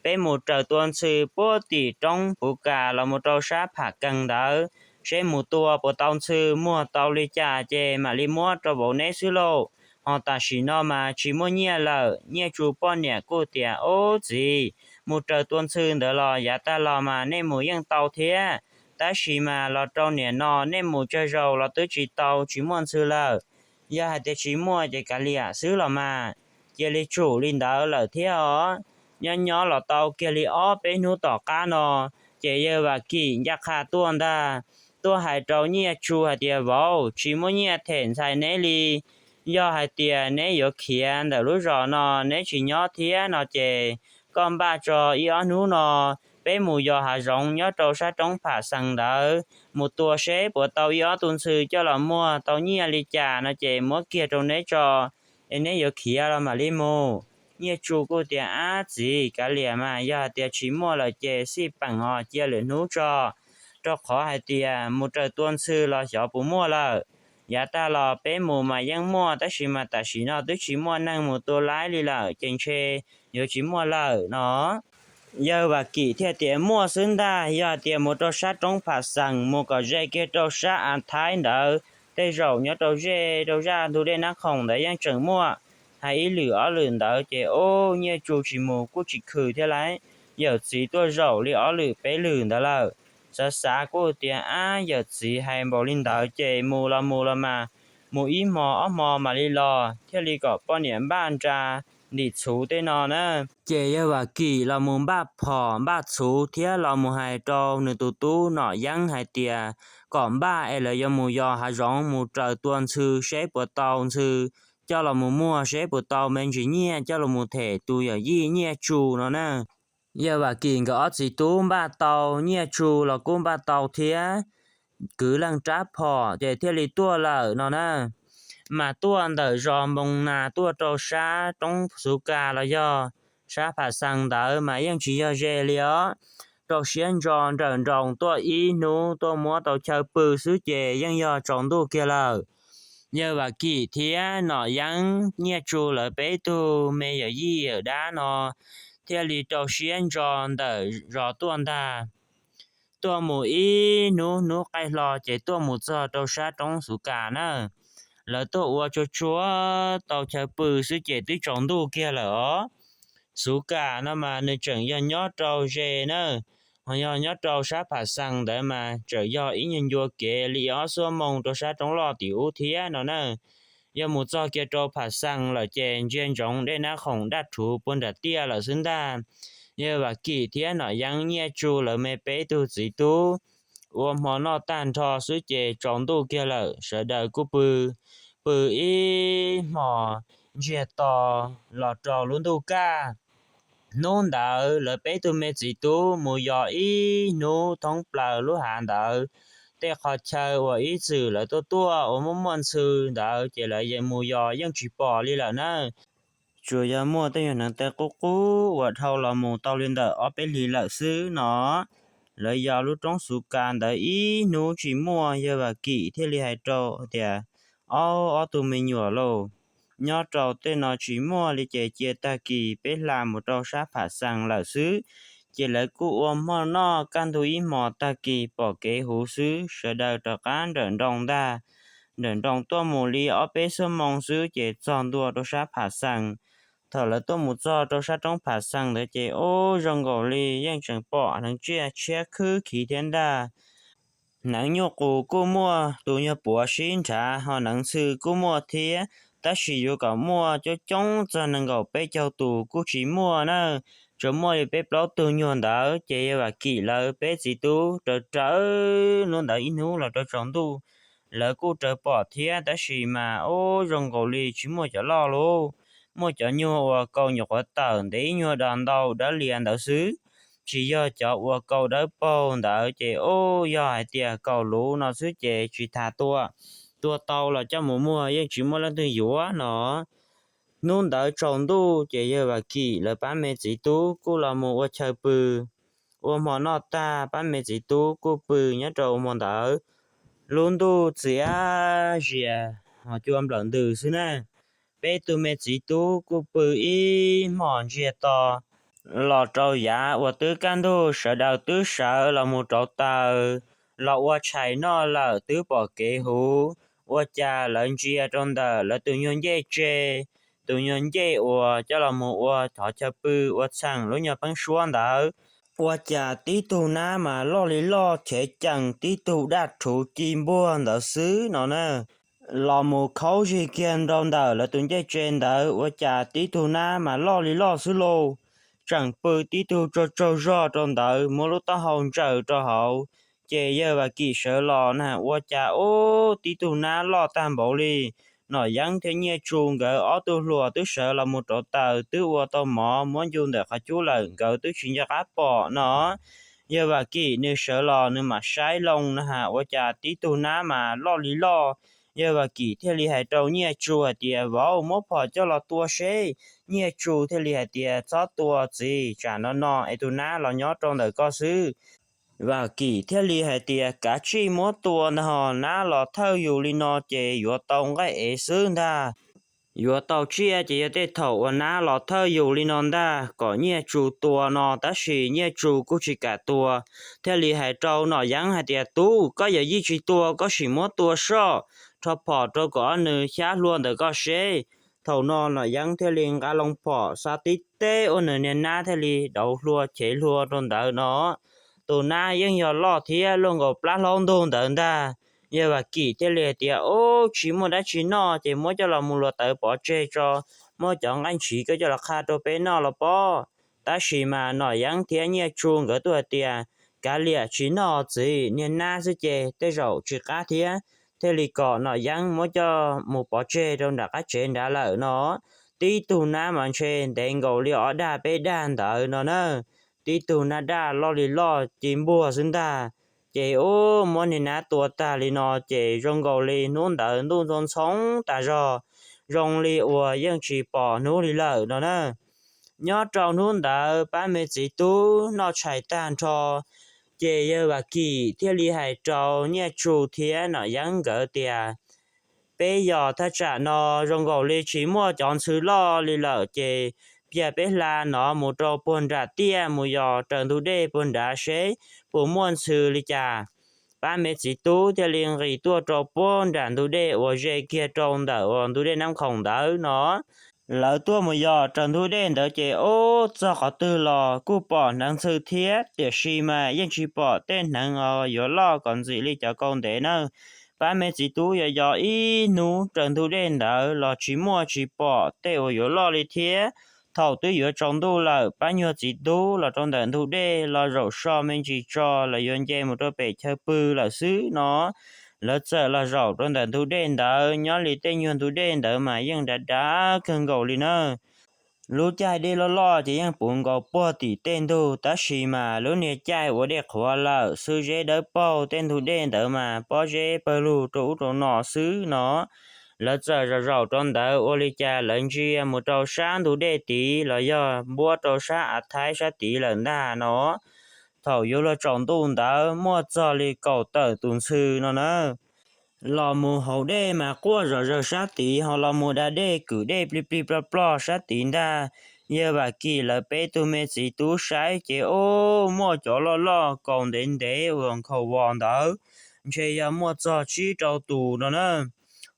peb mus raws tua ntxhw puag tim roob puv kas los mus rau sab pham kees ntawd, seb mus tua puas tau ntxhw muag tau li cas ces mam li muab rau vauv neb xwb lauj. Ho tam sim no mas tsis muaj nyiaj lawm. Nyiaj Tsu poj niam kuj tias, Ub txiv, mus raws tua ntxhw ntawd los yav tag los mas nej mus yeej tau thiab, tab sis mas los rau niam no nej mus tsawg zaus los twb tsis tau, tsis muaj ntxhw lawm. Yog hais tias tsis muaj ces kav liam xwb los mas, cia li tsum li ntawd lawm thiab os. Nyob nyob los tau kiag li ob peb hnub tom qab no, ces yawg Vam Kim ncaj qha tuaj ntag, tuaj hais rau Nyiaj Tsu hais tias, Vauv, tsis muaj nyiaj them ntxhais neb li. Yog hais tias neb yuav khiav ntawm lub zos no, neb tsis nyob thiab no ces koj npaj tso ib ob hnub no peb mus yos hav zoov nyob rau sab roob Pham Xees ntawd, mus tua seb puas tau ib ob tug ntxhw coj los muag tau nyiaj li cas no ces muab kiag rau neb tso, es neb yuav khiav los mam li mus. Nyiaj Tsu kuj tias, Ab txiv, kav liam mas, yog hais tias tsis muaj lawm ces xij peem os, cia lwm hnub tso, rau qhov hais tias mus raws tua ntxhw los xyov puas muaj lawm. Yav tag los peb mus mas yeej muaj, tab sis mas tam sim no twb tsis muaj neeg mus tua laib li lawm ces ntshe yuav tsis muaj lawm no. Yawg Vam Kim thiaj tias, Muaj xwb ntag, yog hais tias mus rau sab roob Pham Xees mus kom ze kiag rau sab Av Thaib ntawd, tej zaum nyob rau zej rau zaj ntug dej Nab Khoom ntawd yeej tseem muaj. Hais ib lwm ob lwm ntawd ces ub, Nyiaj Tsu tsis mus kuj tsis khwm thiab lauj, yawm txiv tuaj zaum li ob lwm peb lwm ntawd lawm. Xav xav kuj tias, Ab, yawm txiv hais npaum li ntawd ces mus los mus los mas, mus ib hmo ob hmo mam li los, thiaj li kom poj niam npaj nra ntim txhuv tej no na. Ces yawg Vam Kim los mus npaj phom npaj txhuv thiab los mus hais rau nws tus tub Nom Yeeb hais tias kom npaj es lawv yuav mus yos hav zoov mus raws tua ntxhw seb puas tau ntxhw coj los mus muag seb puas tau me ntsis nyiaj coj los mus them tus yawm yij Nyiaj Tsu no na. Yawg Vam Kim nkawd ob txiv tub npaj tau, Nyiaj Tsu los kuj npaj tau thiab, kwv leej rab phom ces thiaj li tuaj lawm no na. Mas tuaj ntawm zos Npoo Nas tuaj rau sab roob Xuv Kas los yog sab Pham Xees ntawd mas yeej tsis yog ze li os. Rau siab ntso nrawm nroos tuaj ib hnub tuaj muab tau chaw pw xwb ces yeej yog tsaus ntuj kiag lawm. Yawg Vam Kim thiab Nom Yeeb, Nyiaj Tsu lawv peb tug me yawm yij yawm dab no thiaj li rau siab ntso ntawm zos tuaj ntag. Tuaj mus ib hnub, hnub qaij hlo ces tuaj mus txog rau sab roob Xuv Kas na. Lawv tuaj ua tsuag tsuag tau chaw pw xwb ces twb tsaus ntuj kiag lawm os. Xuv Kas no mas nws tseem yog nyob rau ze na, ho yog nyob rau sab Pham Xees ntawd mas tseem yog ib nyuag ncua kev li ob xuab moos rau sab roob loj tim ub thiab no na. Yog mus txog kiag rau Pham Xees lawm ces ntsia ntsoov dej Nab Khoom daj rhuv puag nram tiaj lawm xwb ntag. Yawg Vam Kim thiab Nom Yeeb, Nyiaj Tsu lawv me peb tug txiv tub ua hmo noj tag nrho xwb ces tsaus ntuj kiag lawm, sawv daws kuj pw, pw ib hmos ntsiag to los rau lub ntuj kaj. Hnub ntawd lawv peb tug me txiv tub mus yos ib hnub thoob plaws lub hav ntawd. Tej qhov chaw uas ib txwm lawv tuaj tuaj uas muaj muaj ntxhw ntawd ces lawv mus yos yeej tsis pom li lawm na. Tsuas yog muaj tej nyuag hneev tes qub qub uas dhau los mus tau li ntawm ob peb hlis lawm xwb no. Lawv yos lub roob Xuv Kas ntawd ib hnub tsis muaj, yawg Vam Kim thiaj li hais rau tias, Ob, ob tug me nyuam lauj, nyob rau tej no tsis muaj li ces cia tag kis peb hla mus rau sab Pham Xees lawm xwb. Ces lawv kuj ua hmo noj kaj ntug ib hmos tag kis pom kev huv xwb, sawv daws rov qab nrawm nroos ntag. Nrawm nroos tuaj mus li ob peb xuab moos xwb ces txog ntua rau sab Pham Xees. Thaum lawv tuaj mus txog rau sab roob Pham Xees ntawd ces ub, zoo nkaus li yeej tseem pom hneev tsiaj tshiab khwb khiv thiab ntag. Hneev nyuj qus kuj muaj tus nyuag puav sib nrhav, ho hneev ntxhw kuj muaj thiab, tab sis yuav kom muaj coob coob txog nees nkaum peb caug tus kuj tsis muaj na. tsuas muaj li peb plaub tug nyuag ntawd. Ces yawg Vam Kim lawv peb txiv tub raws raws hnub ntawd ib hnub los rau tsaus ntuj, lawv kuj raws pom thiab, tab sis mas ub zoo nkaus li tsis muaj cov loj lauj, muaj cov nyuag uas kaus nyuam qhuav tawm ntev nyuag dos ntau dawb lias ntawd xwb, tsis yog cov uas kaus dawb paug ntawd. Ces ub yog hais tias kaus luv no xwb ces tsis tas tua, tua tau los coj mus muag yeej tsis muaj leej twg yuav no. Hnub ntawd tsaus ntuj ces yawg Vam Kim lawv pab me txiv tub kuj los mus ua chaw pw. Ua hmo noj tag pab me txiv tub kuj pw nyob rau hmo ntawd. Lub ntuj txias zias ho cua nplawm ntws xwb na. Peb tug me txiv tub kuj pw ib hmos ntsiag to los rau yav uas twb kaj ntug, sawv daws twb sawv los mus rauv taws, los ua tshais noj lawm twb pom kev huv. Ua cas lawv ntsia rau ntawm lawv tus nyuag ncej tse, tus nyuag ncej uas coj los mus ua thov chaw pw ua txheem lub nyuag pheeb suab ntawd, ua cas tib tug nab mas loj li loj chev cees tib tug daj rhuv ci npuag ntawd xwb no na. Los mus khaub zig kiag rau ntawm lawv tus ncej tse ntawd, ua cas tib tug nab mas loj li loj xwb lauj, tseem pw tib tug tsaug tsaug zog rau ntawd, muab lub taub hau ntsaws rau hauv. Ces yawg Vam Kim sawv los na, ua cas ub tib tug nab loj tag npaum li. Nom Yeeb thiab Nyiaj Tsu nkawd ob tug hluas twb sawv los mus rauv taws twb ua tau mov muab ncu ntawm qhov cub lawm, nkawd twb tsis nco qab pom no. Yawg Vam Kim nws sawv los nws mam saib loo na has, ua cas tib tug nab mas loj li loj. Yawg Vam Kim thiaj li hais rau Nyiaj Tsu hais tias, Vauv, muab phom coj los tua seb. Nyiaj Tsu thiaj li hais tias, Txhob tua txiv, tsam no no es tus nab los nyob rau ntawm koj xwb. Vam Kim thiaj li hais tias, Kav tsij muab tua ntag ho, nab los thawj yus li no ces yuav tau nqaij ev xwb ntag. Yuav tau tsiaj ces yog tej thaum uas nab los thawj yus li no ntag, kom Nyiaj Tsu tua no. Tab sis Nyiaj Tsu kuj tsis kam tua, thiaj li hais rau Nom Yeeb hais tias, Tub, koj yog yij tsis tua, koj sim muab tua soj, rho phom rau kom ob nws xyab hlua ntawm koj seb. Thaum no Nom Yeeb thiaj li nqa loo phom xa tib teb ua nws niag nab thiaj li dauv hlua chev hlua rau ntawd no. Tus nab yeej yog loj thiab luaj nkaus plab hlaub ntug ntawd ntag. Yawg Vam Kim thiaj li hais tias, Ub, tsis muaj dab tsi noj ces muab coj los mus luas tawv pov tseg tso, muab cov nqaij ntshiv koj coj los qha rau peb noj los pob. Tab sis mas Nom Yeeb thiab Nyiaj Tsu nkawd tuaj hais tias, Kav liam tsis noj txiv, niag nab xwb ces tej zaum tsis qab thiab. Thiaj li kom Nom Yeeb muab coj mus pov tseg rau nram qab tsev nrad lawm no. Tib tug nab mas ntshe ntev nkaus li ob dag peb dag ntawd no na. Tib tug nab daj loj li loj ci npuag xwb ntag. Ces ub, muab niag nab tua tag li no ces zoo nkaus li hnub ntawd ntuj ntxoov ntxhoo tas zog, zoo li uas yeej tsis pom hnub li lawm no na. Nyob rau hnub ntawd pab me txiv tub noj tshais tag nrho, ces yawg Vam Kim thiaj li hais rau Nyiaj Tsu thiab Nom Yeeb nkawd tias, Peb yog thaj tsam no zoo nkaus li tsis muaj cov ntxhw loj li lawm, ces piag peb hla no mus rau puag nram tiaj mus yos raws ntug dej puag nrad seb puas muaj ntxhw li cas. Pab me txiv tub thiaj li nqis tuaj rau puag nram ntug dej uas ze kiag rau ntawm uas ntug dej Nab Khoom ntawd no. Lawv tuaj mus yos raws ntug dej ntawd ces ub, txog qhov twg los kuj pom hneev ntxhw thiab, tiam sis mas yeej tsis pom tej hneev uas yuav loj kom ntxim li cov kaus ntev na. Pab me txiv tub yos yos ib hnub raws ntug dej ntawd los tsis muaj tsis pom tej uas yuav loj li thiab. Thaum twb yuav tsaus ntuj lawm, pab nyuag txiv tub los rau ntawm ntug dej los zaum so me ntsis tso, lawv yuav nce mus rau pem chaw pw lawm xwb no. Lawv txawm los zaum rau ntawm ntug dej ntawd, nyob li tej nyuag ntug dej ntawd mas yeej dav dav kawg nkaus li na. Lub caij dej loj loj ces yeej puv nkaus puag tim tej ntug, tab sis mas lub niag caij ua dej qhuav lawm, xwb zeb dawb paug, tej ntug dej ntawd mas pob zeb pawg lug rau ub rau no xwb no. Lawv txawm zaum zaum rau ntawd, ua li cas lawv ntsia mus rau sab ntug dej tid los yog npuab rau sab av thaib sab tid lawm ntag no. Thaum yuav luag tsaus ntuj ntawd muaj txog li kaum tawm tus ntxhw no na. Los mus haus dej mas quaj zom zaws sab tid, ho los mus da dej kwm dej plig plig ploj ploj sab tid ntag. Yawg Vam Kim lawv peb tug me txiv tub saib ces ub, muaj cov loj loj kaus ntev ntev uas nkhaus vos ntawd, ntshe yog muaj txog tsib rau tus no na.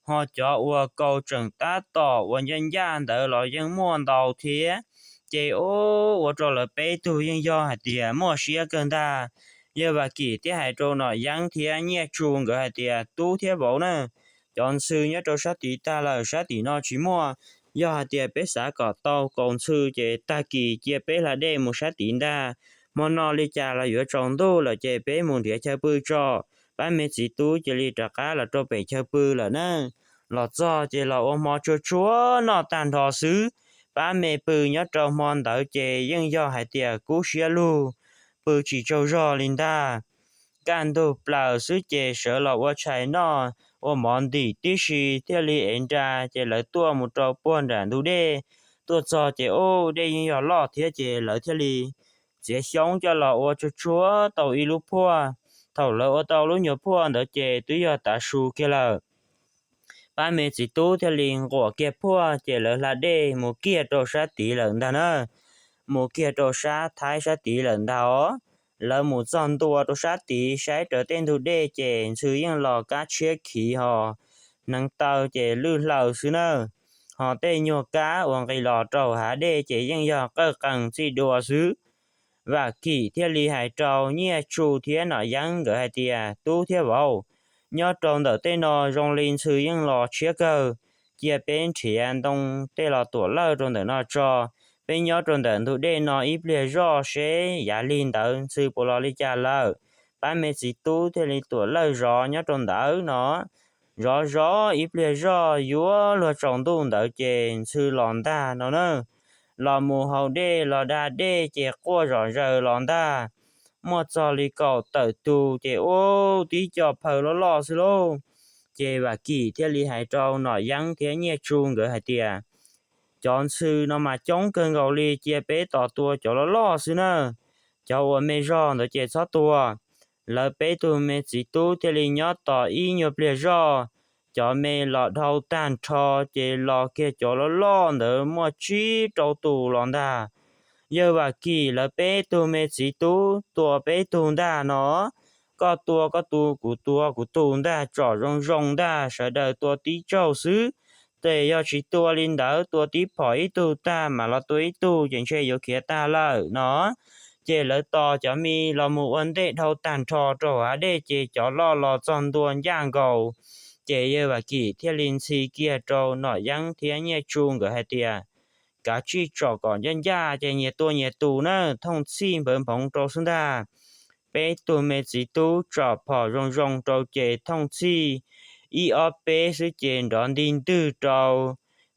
Ho cov uas kaus tseem tab tom uas ncaj ncaj ntawd los yeej muaj ntau thiab. Ces ub, ua rau lawv peb tug yeej yog hais tias muaj siab kawg ntag. Yawg Vam Kim thiaj hais rau Nom Yeeb thiab Nyiaj Tsu nkawd hais tias, Tub thiab vauv na, cov ntxhw nyob rau sab tid tag lawm, sab tim no tsis muaj, Yog hais tias peb xav kom tau kaus ntxhw ces tag kis cia peb hla dej mus sab tid ntag. Hmo no li cas los yuav tsaus ntuj lawm ces peb mus nrhiav chaw pw tso. Pab me txiv tub cia li rov qab los rau pem chaw pw lawm na. Los txog ces los ua hmo tsuag tsuag noj tag nrho xwb. Pab me pw nyob rau hmo ntawd ces yeej yog hais tias kub siab lug, pw tsis tsaug zog li ntag. Kaj ntug plaws xwb ces sawv los ua tshais noj, ua mov ntim tib si thiaj li ev nra ces lawv tuaj mus rau puag nram ntug dej. Tuaj txog ces ub, dej yeej yog loj thiab ces lawv thiaj li txiav xyoob coj los ua tsuag tsuag tau ib lub phuaj. Thaum lawv ua tau lub nyuag phuaj ntawd ces twb yog tav su kiag lawm. Pab me txiv tub thiaj li nquam kiag phuaj ces lawv hla dej mus kiag rau sab tid lawm ntag na. Mus kiag rau sab Thaib sab tid lawm ntag os. Lawv mus txog ntua rau sab tid saib raws tej ntug dej ces ntxhw yeej los kab tshiab khiv hos, hneev taw ces lwj hlaws xwb na. Hos tej nyuag kab uas nqis los rau hav dej ces yeej yog qawj qees txij dua xwb. Vam Kim thiaj li hais rau Nyiaj Tsu thiab Nom Yeeb nkawd hais tias, Tub thiab vauv, nyob rau ntawm tej no zoo li ntxhw yeej los tshiab kawg. Cia peb nrhiav ntoo tej los tuam lawj rau ntawm no tso. Peb nyob rau ntawm ntug dej no ib pliag zoj seb yav lig ntawd ntxhw puas los li cas lawm. Pab me txiv tub thiaj li tuam lawj zov nyob rau ntawd no. Zov zov ib pliag zoj yuav luag tsaus ntuj ntawd ces ntxhw los ntag no na. Los mus haus dej los da dej ces quaj zom zaws los ntag. Muaj txog li kaum tawm tus ces ub, tib co phaw loj loj xwb lauj. Ces Vam Kim thiaj li hais rau Nom Yeeb thiab Nyiaj Tsu nkawd hais tias, Cov ntxhw no mas coob kawg nkaus li, cia peb tos tua cov loj loj xwb na. Cov uas me zog ntawd ces txhob tua. Lawv peb tug me txiv tub thiaj li nyob tos ib nyuag pliag zoj, cov me los dhau tag nrho ces los kiag cov loj loj ntawd muaj tsib rau tus los ntag. Yawg Vam Kim, lawv peb tug me txiv tub tua peb tug ntag no. Koj tua koj tus, kuv tua kuv tus ntag, tsom zoo zoo ntag, sawv daws tua tib tsaug xwb. Ces yog tsis tua li ntawd, tua tib phom ib tug tag mam los tua ib tug ces ntshe yuav khiav tag lawm no. Ces lawv tos cov me los mus ua ntej dhau tag nrho rau hav dej ces cov loj los txog ntua ncaj nkaus. Ces yawg Vam Kim thiaj li ntxhi kiag rau Nom Yeeb thiab Nyiaj Tsu nkawd hais tias, Kav tsij tsom kom ncaj ncaj ces nyias tua nyias tus na, thooj txhij npawv nphoov rau xwb ntag. Peb tug me txiv tub tsom phom zoo zoo rau ces thooj txhij ib ob peb xwb ces nrov nti ntwg rau.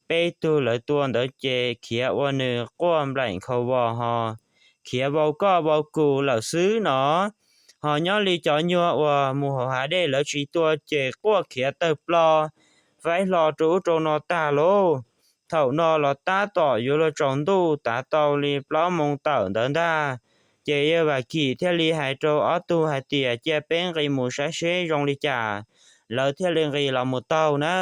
Peb tug lawv tua ntawd ces khiav ua nws quaj nplaim nkhaus vos hos khiav vau koj vau kuv lawm xwb no. Hos nyob li cov nyuag uas mus hauv hav dej lawv tsis tua ces quaj khiav tawg plo, faib hlo rau ub rau no tag lauj. Thaum no los tab tom yuav luag tsaus ntuj tav tau li plaub moos tawm ntawd ntag. Ces yawg Vam Kim thiaj li hais rau ob tug hais tias, Cia peb nqis mus saib seb zoo li cas. Lawv thiaj li nqis los mus taug na.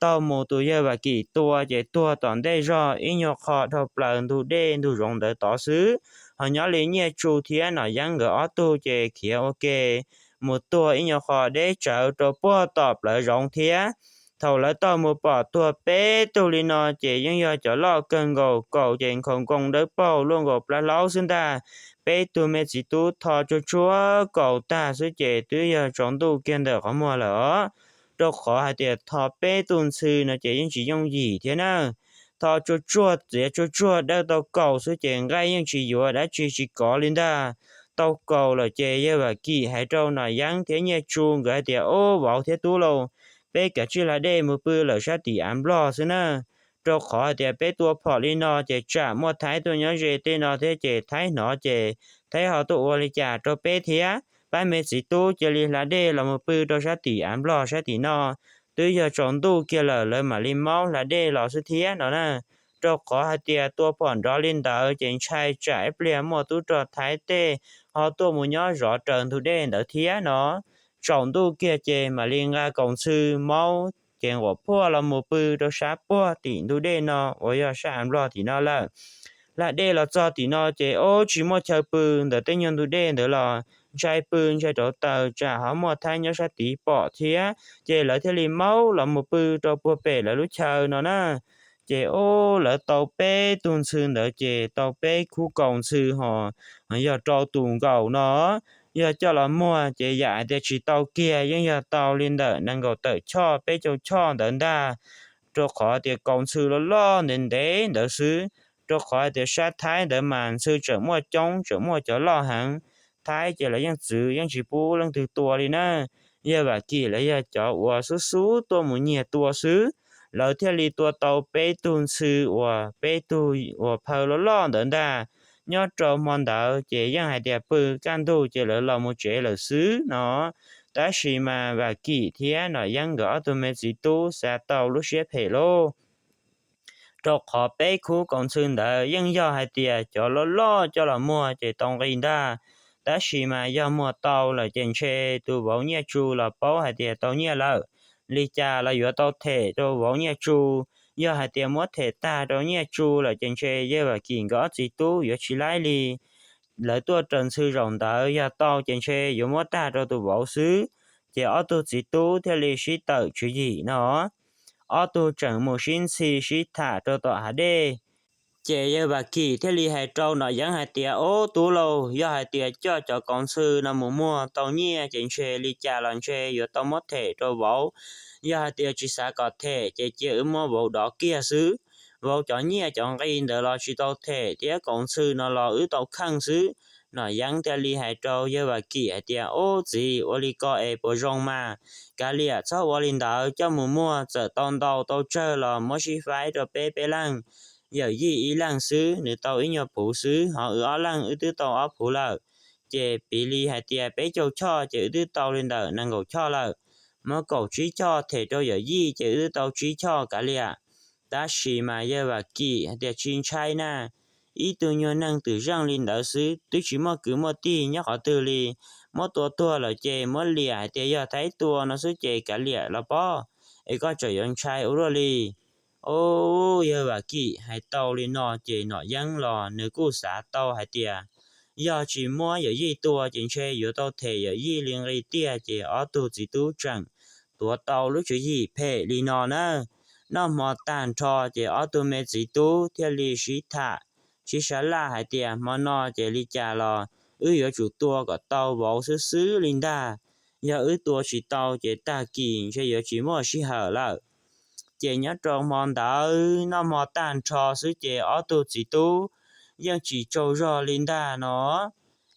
Taug mus tus yawg Vam Kim tua ces tuag tom ntej zog ib nyuag qho dhau plaws ntug dej ntug zoov ntawd tod xwb. Hos nyob li Nyiaj Tsu thiab Nom Yeeb nkawd ob tug ces khiav ua ke mus tuag ib nyuag qho deb tsawv rau puag tom plawv zoov thiab. Thaum lawv taug mus pom tuag peb tug li no ces yeej yog cov loj kawg nkaus, kaus ces nkhaus nkoos dawb paug luaj nkaus plab hlaub xwb ntag. Peb tug me txiv tub tho tsuag tsuag kaus tag xwb ces twb yog tsaus ntuj kiag ntawm qhov muag lawm os. Rau qhov hais tias tho peb tug ntxhw no ces yeej tsis yooj yim thiab na. Tho tsuag tsuag txiav tsuag tsuag dawb tau kaus xwb ces nqaij yeej tsis yuav dab tsi tsis kov li ntag. Tau kaus lawm ces yawg Vam Kim hais rau Nom Yeeb thiab Nyiaj Tsu nkawd hais tias, Ub, vauv thiab tub lauj, peb kav tsij hla dej mus pw lawm sab tim av nplog xwb na. Rau qhov hais tias peb tua phom li no ces tsam muaj Thaib tuaj nyob ze tej no thiab ces Thaib hnov ces Thaib ho tuaj ua li cas rau peb thiab. Pab me txiv tub cia li hla dej los mus pw rau sab tim av nplog sab tim no. Twb yog tsaus ntuj kiag lawm lawv mam li maub hla dej los xwb thiab no na. Rau qhov hais tias tua phom nrov li ntawd ces ntshai tsam ib pliag muaj tub rog Thaib tej ho tuaj mus nyob zov raws ntug dej ntawd thiab no. Tsaus ntuj kiag ces mam li nqa kaus ntxhw maub ces nquam phuaj los mus pw rau sab puag tim ntug dej no uas yog sab av nplog tim no lawm. Hla dej los txog tim no ces ub, tsis muaj chaw pw ntawm tej nyuag ntug dej ntawd los ntshai pw ntshai rauv taws tsam ho muaj Thaib nyob sab tid pom thiab. Ces lawv thiaj li maub los mus pw rau puag pem lawv lub chaw no na. Ces ub, lawv tau peb tug ntxhw ntawd ces tau peb khub kaus ntxhw hos yog rau tus nkaus no. Yog coj los muag ces yam hais tias tsis tau kiag yeej yog tau li ntawm nees nkaum tawm choj peb caug choj ntawd ntag. rau qhov tias kaus ntxhw loj loj ntev ntev ntawd xwb, rau qhov tias sab Thaib ntawd mas ntxhw tseem muaj coob, tseem muaj cov loj heev. Thaib ces lawv yeej txwv yeej tsis pub leej twg tua li na. Yawg Vam Kim lawv yog cov uas xub xub tuaj mus nyiag tua xwb, lawv thiaj li tua tau peb tug ntxhw uas peb tug uas phaw loj loj ntawd ntag. Nyob rau hmo ntawd ces yeej hais tias pw kaj ntug ces lawv los mus tsev lawm xwb no. Tab sis mas Vam Kim thiab Nom Yeeb nkawd ob tug me txiv tub xav tau lub siab phem lauj, rau qhov peb khub kaus ntxhw ntawd yeej yog hais tias cov loj loj coj los muag ces tau nqi ntag. Tab sis mas yog muag tau lawm ces ntshe tus vauv Nyiaj Tsu los paub hais tias tau nyiaj lawm, li cas los yuav tau them rau vauv Nyiaj Tsu. Yog hais tias muab them tag rau Nyiaj Tsu lawm ces ntshe yawg Vam Kim nkawd ob txiv tub yuav tsis laib li. Lawv tuaj raws ntxhw zaum ntawd yog tau ces ntshe yuav muab tag rau tus vauv xwb. Ces ob tug txiv tub thiaj li sib tawm tswv yim no, ob tug tseem mus sib ntxhi sib tham rau tom hav dej. Ces yawg Vam Kim thiaj li hais rau Nom Yeeb hais tias, Ob tub lauj, yog hais tias coj cov kaus ntxhw no mus muag tau nyiaj ces ntshe li cas los ntshe yuav tau muab them rau vauv. Yog hais tias tsis xav kom them ces cia wb muab vauv dov kiag xwb. Vauv cov nyiaj cov nqi ntawd los tsis tau them thiab kaus ntxhw no los wb tau kheej xwb. Nom Yeeb thiaj li hais rau yawg Vam Kim hais tias, Ub txiv, ua li ko es puas zoo mas? Kav liam txhob ua li ntawd, coj mus muag txawm tau ntau tau tsawg los muab sib faib rau peb peb leeg. Yawm yij ib leeg xwb nws tau ib nyuag phuv xwb, ho wb ob leeg wb twb tau ob phuv lawm. Ces piv li hais tias peb caug choj ces wb twb tau li ntawm nees nkaum choj lawm. Muab kaum tsib choj them rau yawm yij ces wb twb tau tsib choj kav liam. Tab sis mas yawg Vam Kim hais tias, Tsis ntshai na, ib tug nyuag neeg twm zeej li ntawd xwb twb tsis muaj kwv muaj tij nyob qhov twg li. Muab tua tuag lawm ces muab liam hais tias yog Thaib tua no xwb ces kav liam los pob, es koj tseem yuav ntshai ua luaj li. Ub, yawg Vam Kim hais tau li no ces Nom Yeeb los nws kuj xav tau hais tias yog tsis muab yawm yij tua ces ntshe yuav tau them yawm yij li nqi tiag, ces ob tug txiv tub tseem tuav tau lub tswv yim phem li no na. Noj hmo tag nrho ces ob tug me txiv tub thiaj li sib tham, sib sab laj hais tias, Hmo no ces li cas los wb yuav tsum tua kom tau vauv xwb xwb li ntag. Yog wb tua tsis tau ces tag kis ntshe yuav tsis muaj sij hawm lawm. Ces nyob rau hmo ntawd noj hmo tag nrho xwb ces ob tug txiv tub yeej tsis tsaug zog li ntag no.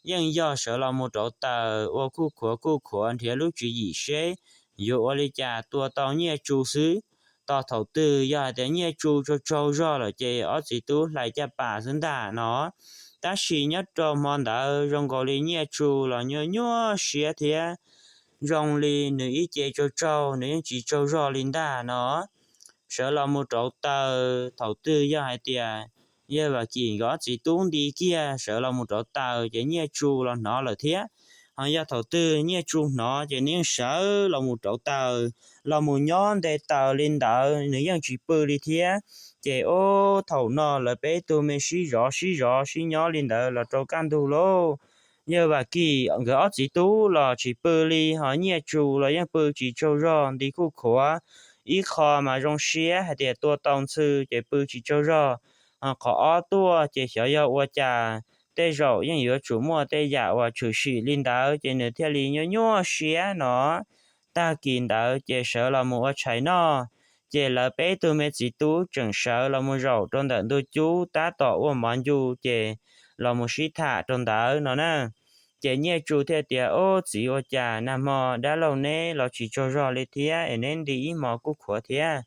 Yeej yog sawv los mus rauv taws ua khuj khuav khuj khuav nrhiav lub tswv yim seb yuav ua li cas tua tau Nyiaj Tsu xwb. Tos thaum twg yog hais tias Nyiaj Tsu tsaug tsaug zog lawm ces ob txiv tub hlais caj pas xwb ntag no. Tab sis nyob rau hmo ntawd zoo nkaus li Nyiaj Tsu los nyuaj nyuaj siab thiab, zoo li nws ib ce tsaug tsaug nws yeej tsis tsaug zog li ntag no. Sawv los mus rauv taws thaum twg yog hais tias yawg Vam Kim nkawd ob txiv tub nti kiag sawv los mus rauv taws ces Nyiaj Tsu los hnov lawm thiab. Ho yog thaum twg Nyiaj Tsu hnov ces nws yeej sawv los mus rauv taws, los mus nyob nte taws li ntawd nws yeej tsis pw li thiab. Ces ub, thaum no lawv peb tug me sib zov sib zov sib nyob li ntawd los rau kaj ntug lauj. Yawg Vam Kim nkawd ob txiv tub los tsis pw li, ho Nyiaj Tsu los yeej pw tsis tsaug zog nti khuj khuav. Ib qho mas zoo siab hais tias tua tau ntxhw ces pw tsis tsaug zog, ho qhov ob tuaj ces xyov yog ua cas, tej zaum yeej yuav tsum muaj tej yam uas tshwm sim li ntawd ces nws thiaj li nyuaj nyuaj siab no. Tag kis ntawd ces sawv los mus ua tshais noj, ces lawv peb tug me txiv tub tseem sawv los mus zaum rau ntawm ntug cub tab tom ua mov ncu ces los mus sib tham rau ntawd no na. Ces Nyiaj Tsu thiaj tias, Ub txiv, ua cas nag hmo dab laug neb los tsis tsaug zog li thiab es neb nti ib hmo kuj khuav thiab,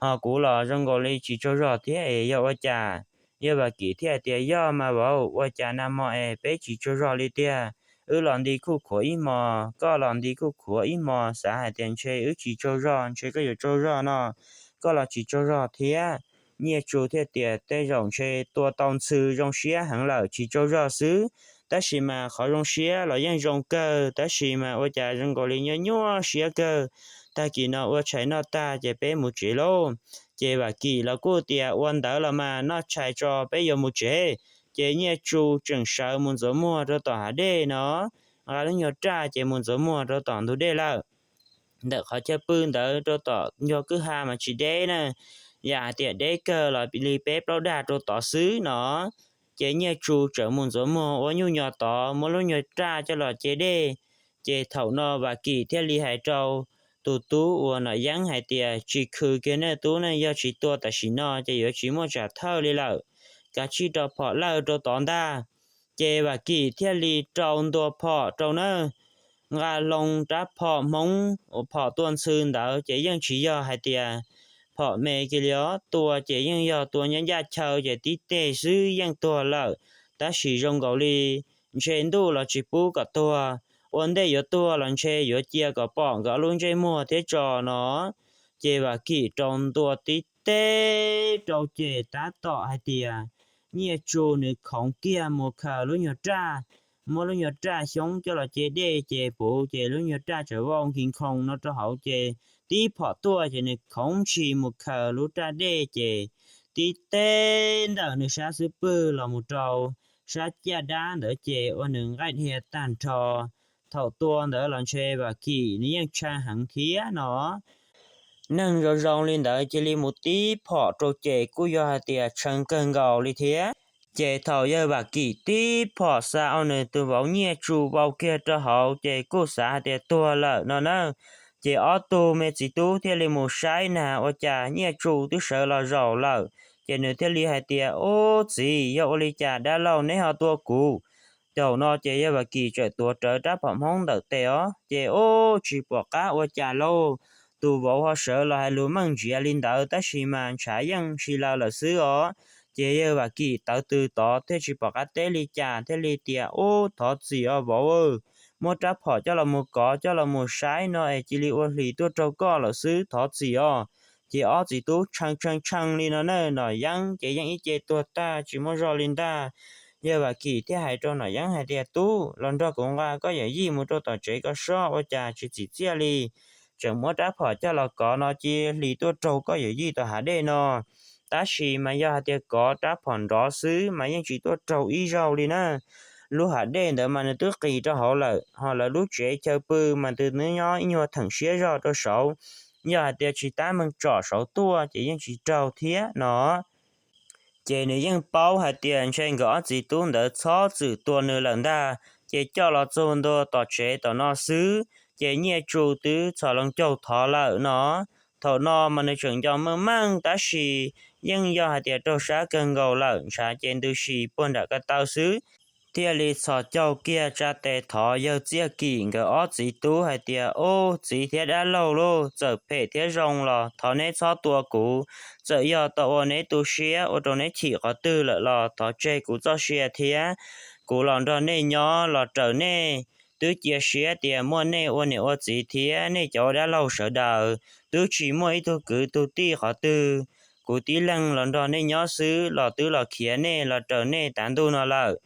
ho kuv los zoo nkaus li tsis tsaug zog thiab es yog ua cas? Yawg Vam Kim thiaj tias, Yog mas vauv, ua cas nag hmo es peb tsis tsaug zog li tiag? Wb los nti khuj khuav ib hmo, koj los nti khuj khuav ib hmo, xav hais tias ntshe wb tsis tsaug zog, ntshe koj yuav tsaug zog no, koj los tsis tsaug zog thiab. Nyiaj Tsu thiaj tias, Tej zaum ntshe tua tau ntxhw zoo siab heev lawm tsis tsaug zog xwb, tab sis mas qhov zoo siab los yeej zoo kawg, tab sis mas ua cas zoo nkaus li nyuaj nyuaj siab kawg. Tag kis no ua tshais noj tag ces peb mus tsev lauj. Ces Vam Kim los kuj tias, Ua ntawd los mas noj tshais tso peb yuav mus tsev. Ces Nyiaj Tsu tseem sawv mus ntxuav muag rau tom hav dej no, nqa lub nyuag raj ces mus ntxuav muag rau tom ntug dej lawm. Ntawm qhov chaw pw ntawd rau tom ncog kwj ha mas tsis deb na, yam hais tias deb kawg los li peb plaub dag rau tod xwb no. Ces Nyiaj Tsu tseem mus ntxuav muag ua nyuj nyo tod, muab lub nyuag raj coj los ce dej. Ces thaum no Vam Kim thiaj li hais rau tus tub uas Nom Yeeb hais tias, Tsis khwv kiag nej tub, nej yog tsis tua tam sim no ces yuav tsis muaj tsam thawj li lawm, kav tsij rau phom lawj rau tod ntag. Ces Vam Kim thiaj li rau ntua phom rau na, nqa loo rab phom Hmoob uas phom tua ntxhw ntawd ces yeej tsis yog hais tias phom me kiag li os, tua ces yeej yog tua nyob ncaj chaw ces tib teg xwb yeej tuag lawm. Tab sis zoo nkaus li ntshe ntuj los tsis pub kom tuag, ua ntej yuav tuag los ntshe yuav cia kom pom nkawd ob lub ntsej muag thiab tso no. Ces Vam Kim rau ntua tib teg rau ces tab tom hais tias Nyiaj Tsu nws khoov kiag mus khaws lub nyuag raj, muab lub nyuag raj xyoob coj los ce dej ces puv ces lub nyuag raj txawm vau nkig nkhoos no rau hauv ces tib phom tuaj ces nws khoov ntshis mus khaws lub raj dej ces tib teg ntawm nws sab xub pwg los mus rau sab caj dab ntawd ces ua nws nqaij dhia tag nrho. Thaum tua ntawd los ntshe Vam Kim nws yeej tshee heev thiab no. Neeg zoo zoo li ntawd cia li mus tib phom rau ces kuj yog hais tias tshee kawg nkaus li thiab. Ces thaum yawg Vam Kim tib phom xa ua nws tus vauv Nyiaj Tsu vau kiag rau hauv ces kuj xav hais tias tuag lawm no na. Ces ob tug me txiv tub thiaj li mus saib na ua cas Nyiaj Tsu twb sawv los zaum lawm. Ces nws thiaj li hais tias, Ub txiv, yog ua li cas dab laug neb ho tua kuv? Thaum no ces yawg Vam Kim txawm tuav rawv rab phom Hmoob ntawm tes os ces ub tsis pom qab ua cas lauj, tus vauv ho sawv los hais lus meej ntsiav li ntawd tab sis mas ntshav yeej si laws lawm xwb os. Ces yawg Vam Kim tawv tws tod thiaj tsis pom qab teb li cas thiaj li tias, Ub thov txim os vauv, muab rab phom coj los mus kov coj los mus saib no es cia li ua hlis tuaj raug koj lawm xwb, thov txim os. Ces ob txiv tub tshee tshee tshee li no na, Nom Yeeb ces yeej ib ce tuag tag tsis muaj zog li ntag. Yawg Vam Kim thiaj hais rau Nom Yeeb hais tias, Tub, los nrog kuv nqa koj yawm yij mus rau tom tsev ko soj, ua cas tsis txim txiaj li, tseem muab rab phom coj los kov no cia li hlis tuaj raug koj yawm yij tom hav dej no. Tab sis mas yog hais tias kov rab phom nrov xwb mas yeej tsis tuaj raug ib zaug li na. Lub hav dej ntawd mas nws twb qis rau hauv lawm, ho lawv lub tsev chaw pw mas nws twb nyob ib nyuag theem siab zog rau saud. Yog hais tias tsis tab meeg tsom saud tuaj ces yeej tsis raug thiab no. Ces nws yeej paub hais tias ntshe nkawd ob txiv tub ntawd txhob txwm tua nws lawm ntag, ces coj los txog ntua tom tsev tom no xwb, ces Nyiaj Tsu twb txhos loo caug thov lawm no. Thaum no mas nws tseem nco meej meej tab sis yeej yog hais tias raug sab kawg nkaus lawm, ntshav ces ntws si puag nram ko taw xwb. Thiaj li txhos caug kiag tsa tes thov yawg Txiaj Kim nkawd ob txiv tub hais tias, Ub txiv thiab dab laug lauj, txawm phem thiab zoo los thov neb txhob tua kuv. Txawm yog tau ua neb tu siab ua rau neb chim qhov twg lawm los thov tseg kuv txoj sia thiab. Kuv los nrog nej nyob los raws nej, twb cia siab tias muaj nej ua niam ua txiv thiab nej cov ua dab laug sawv daws, twb tsis muaj ib tug kwv tug tij qhov twg. Kuv tib leeg los nrog nej nyob xwb los twb los khiav nej los raws nej tav ntuj no lawm,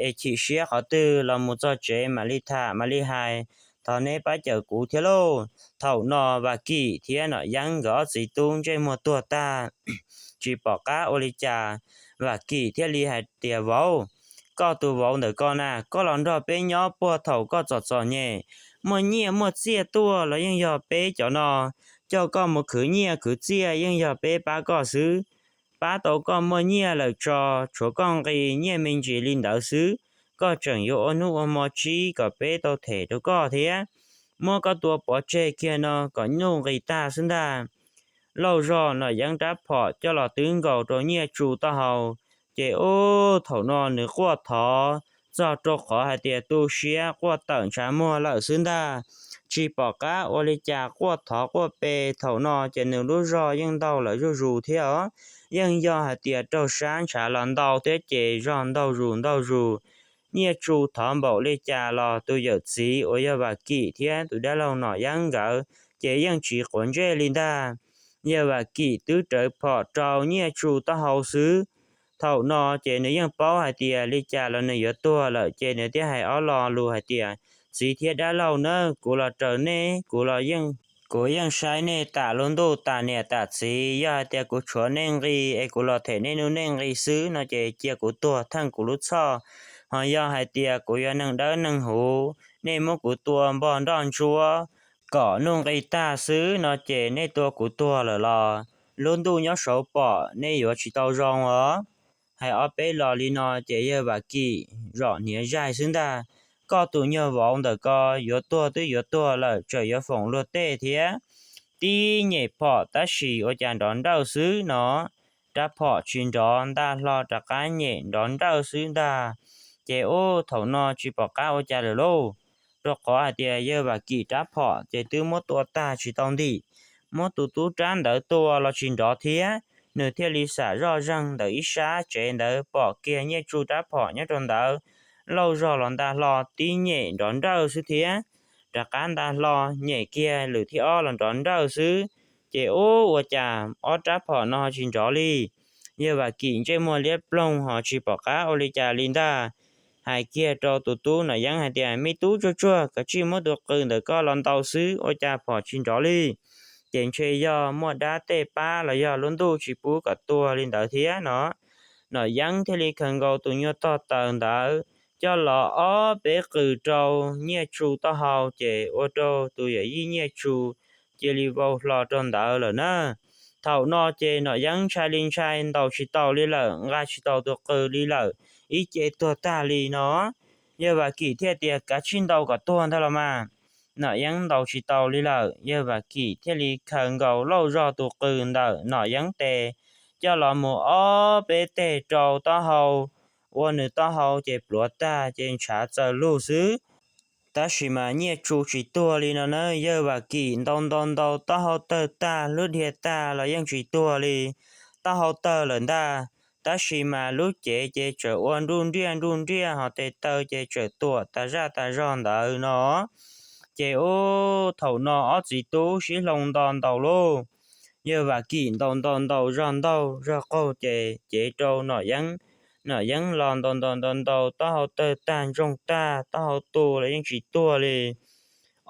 es chim siab qhov twg los mus txog tsev mam li tham mam li hais, thov neb pab cawm kuv thiab lauj. Thaum no Vam Kim thiab Nom Yeeb nkawd ob txiv tub ntsej muag tuag tag, tsis pom qab ua li cas. Vam Kim thiaj li hais tias, Vauv, koj tus vauv ntawm ko na, koj los nrog peb nyob puag thaum koj txom txom nyem, muaj nyiaj muaj txiaj tuaj los yeej yog peb cov no, coj koj mus khwv nyiaj khwv txiaj yeej yog peb pab koj xwb. Pab tau koj muaj nyiaj lawm tso, tshuav koj nqi nyiaj me ntsis li ntawd xwb, koj tseem yuav ua hnub ua hmo tsib kom peb tau them rau koj thiab. Muab koj tua pov tseg kiag no kom nuj nqis tag xwb ntag. Lauj zog Nom Yeeb rab phom coj los twb nkaus rau Nyiaj Tsu taub hau, ces ub thaum no nws quaj thov txog rau qhov hais tias tu siab quaj tawm ntshav muag lawm xwb ntag. Tsis pom qab ua li cas quaj thov quaj pe, thaum no ces nws lub zog yeej ntaug lawm zuj zus thiab os. Yeej yog hais tias raug sab ntshav los ntau thiab ces zog ntaug zus ntaug zus. Nyiaj Tsu thov npaum li cas los tus yawm txiv uas yog Vam Kim thiab tus dab laug Nom Yeeb nkawd ces yeej tsis quav ntsej li ntag. Yawg Vam Kim twb rawv phom rau Nyiaj Tsu taub hau xwb. Thaum no ces nws yeej paub hais tias li cas los nws yuav tuag lawm ces nws thiaj hais ob lo lus hais tias, Txiv thiab dab laug na, kuv los raws nej, kuv los yeej, kuv yeej saib nej tas lub ntuj tas niam tas txiv. Yog hais tias kuv tshuav nej nqi es kuv los them nej nuj nej nqi xwb no ces cia kuv tuag theej kuv lub txhoj. Ho yog hais tias kuv yog neeg dawb neeg huv, nej muab kuv tua npog nroj ntsuab kom nuj nqi tag xwb no ces nej tua kuv tuag lawm los lub ntuj nyob saud pom nej yuav tsis tau zoo os. Hais ob peb los li no ces yawg Vam Kim zom hniav zaig xwb ntag. Koj tus nyuag vauv ntawm ko yuav tuag twb yuav tuag lawm, tseem yuav foom luag tej thiab. tib nyem phom tab sis ua cas nrov nrawj xwb no. Rab phom tsis nrov, ntaj hlo rov qab nyem nrov nrawj xwb ntag. Ces ub, thaum no tsis pom qab ua cas lawm lauj, rau qhov hais tias yawg Vam Kim rab phom ces twb muab tua tag tsis tau ntim, muab tus tub rab ntawd tua los tsis nrov thiab. Nws thiaj li xam zoj zeeg ntawm ib sab tsev ntawd pom kiag Nyiaj Tsu rab phom nyob rau ntawd, lauj zog los ntaj hlo tib nyem nrov nrawj xwb thiab. Rov qab ntaj hlo nyem kiag lwm thib ob los nrov nrawj xwb. Ces ub, ua cas ob rab phom no tsis nrov li? Yawg Vam Kim ntsej muag liab ploog ho tsis pom qab ua li cas li ntag. Hais kiag rau tus tub Nom Yeeb hais tias, me tub tsuag tsuag, koj tsij muab tus qws ntawm koj los ntaus xwb, ua cas phom tsis nrov li? Ces ntshe yog muaj dab tej pab los yog lub ntuj tsis pub kom tuag li ntawd thiab no. Nom Yeeb thiaj li khaws nkaus tus nyuag tog taws ntawd coj los ob peb qws rau Nyiaj Tsu taub hau, ces ua rau tus yawm yij Nyiaj Tsu cia li vau hlo rau ntawd lawm na. Thaum no ces Nom Yeeb ntshai li ntshai, ntaus tsis taus li lawm, nqa tsis taus tus qws li lawm, ib ce tuag tag li no. Yawg Vam Kim thiaj tias, kav tsij ntaus kom tuag ntag los mas. Nom Yeeb ntaus tsis taus li lawm, yawg Vam Kim thiaj li khaws nkaus lauj zog tus qws ntawm Nom Yeeb tes coj los mus ob peb teg rau taub hau, ua nws taub hau ces pluav tag ces ntshav txawm lug xwb. Tab sis mas Nyiaj Tsu tsis tuag li no na, yawg Vam Kim ntaus ntaus ntaus taub hau tawg tag, lub dhia tag los yeej tsis tuag li. Taub hau tawg lawm ntag, tab sis mas lub cev ces tseem ua nruj nriaj nruj nriaj, ho tes taw ces tseem tuam tas zaj tas zog ntawd no. Ces ub, thaum no ob txiv tub sib hloov nto ntaus lauj. Yawg Vam Kim ntaus ntaus ntaus zog ntaug zog qaug ces cev rau Nom Yeeb. Nom Yeeb los ntaus ntaus ntaus ntaus taub hau tawg tag ntsoog tag, taub hau tu los yeej tsis tuag li.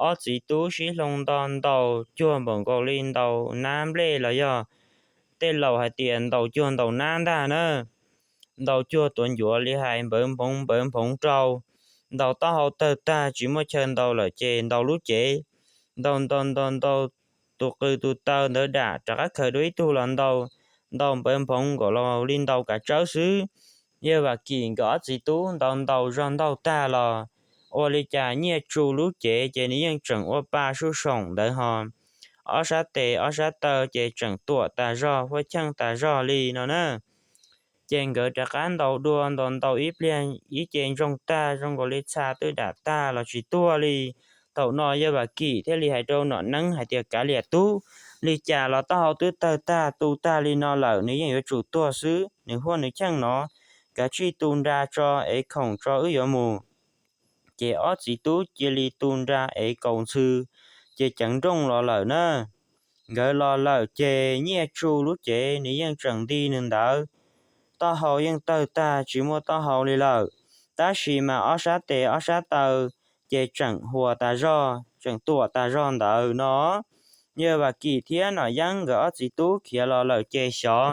Ob txiv tub sib hloov nto ntaus cuag npaum nkaus li ntaus nab nplej los yog tej laus hais tias ntaus cuag ntaus nab ntag na. Ntaus cuag tuav ncuav li hais npawv nphoov npawv nphoov rau, ntaus taub hau tawg tag tsis muaj chaw ntaus lawm ces ntaus lub cev. Ntaus ntaus ntaus ntaus tus qws tus taw ntawd dam rov qab khaws dua ib tug los ntaus, ntaus npawv nphoov nkaus li ntaus kav tsawb xwb. Yawg Vam Kim nkawd ob txiv tub ntaus ntaus zog ntaug tag los ua li cas Nyiaj Tsu lub cev ces nws yeej tseem ua pa suj soom ntawd ho, ob sab tes ob sab taw ces tseem tuam tas zog huaj cheej tas zog li no na. Ces nkawd rov qab ntaus dua ntaus ntaus ib pliag ib ce ntsoog tag zoo nkaus li txha twb dam tag los tsis tuag li. Thaum no yawg Vam Kim thiaj li hais rau Nom Neeb hais tias, kav liam tub, li cas los taub hau twb tawg tag tu tag li no lawm, nws yeej yuav tsum tuag xwb, nws huaj nws cheej no, kav tsij tu nra tso es khoom tso wb yuav mus. Ces ob txiv tub cia li tu nra es kaus ntxhw, ces ceev nrooj los lawm na. Nkawd los lawm ces Nyiaj Tsu lub cev nws yeej tseem nti nws ntawd, taub hau yeej tawg tag tsis muaj taub hau li lawm, tab sis mas ob sab tes ob sab taw ces tseem huas tas zog tseem tuam tas zog ntawd no. Yawg Vam Kim thiab Nom Yeeb nkawd ob txiv tub khiav los lawm ces xyov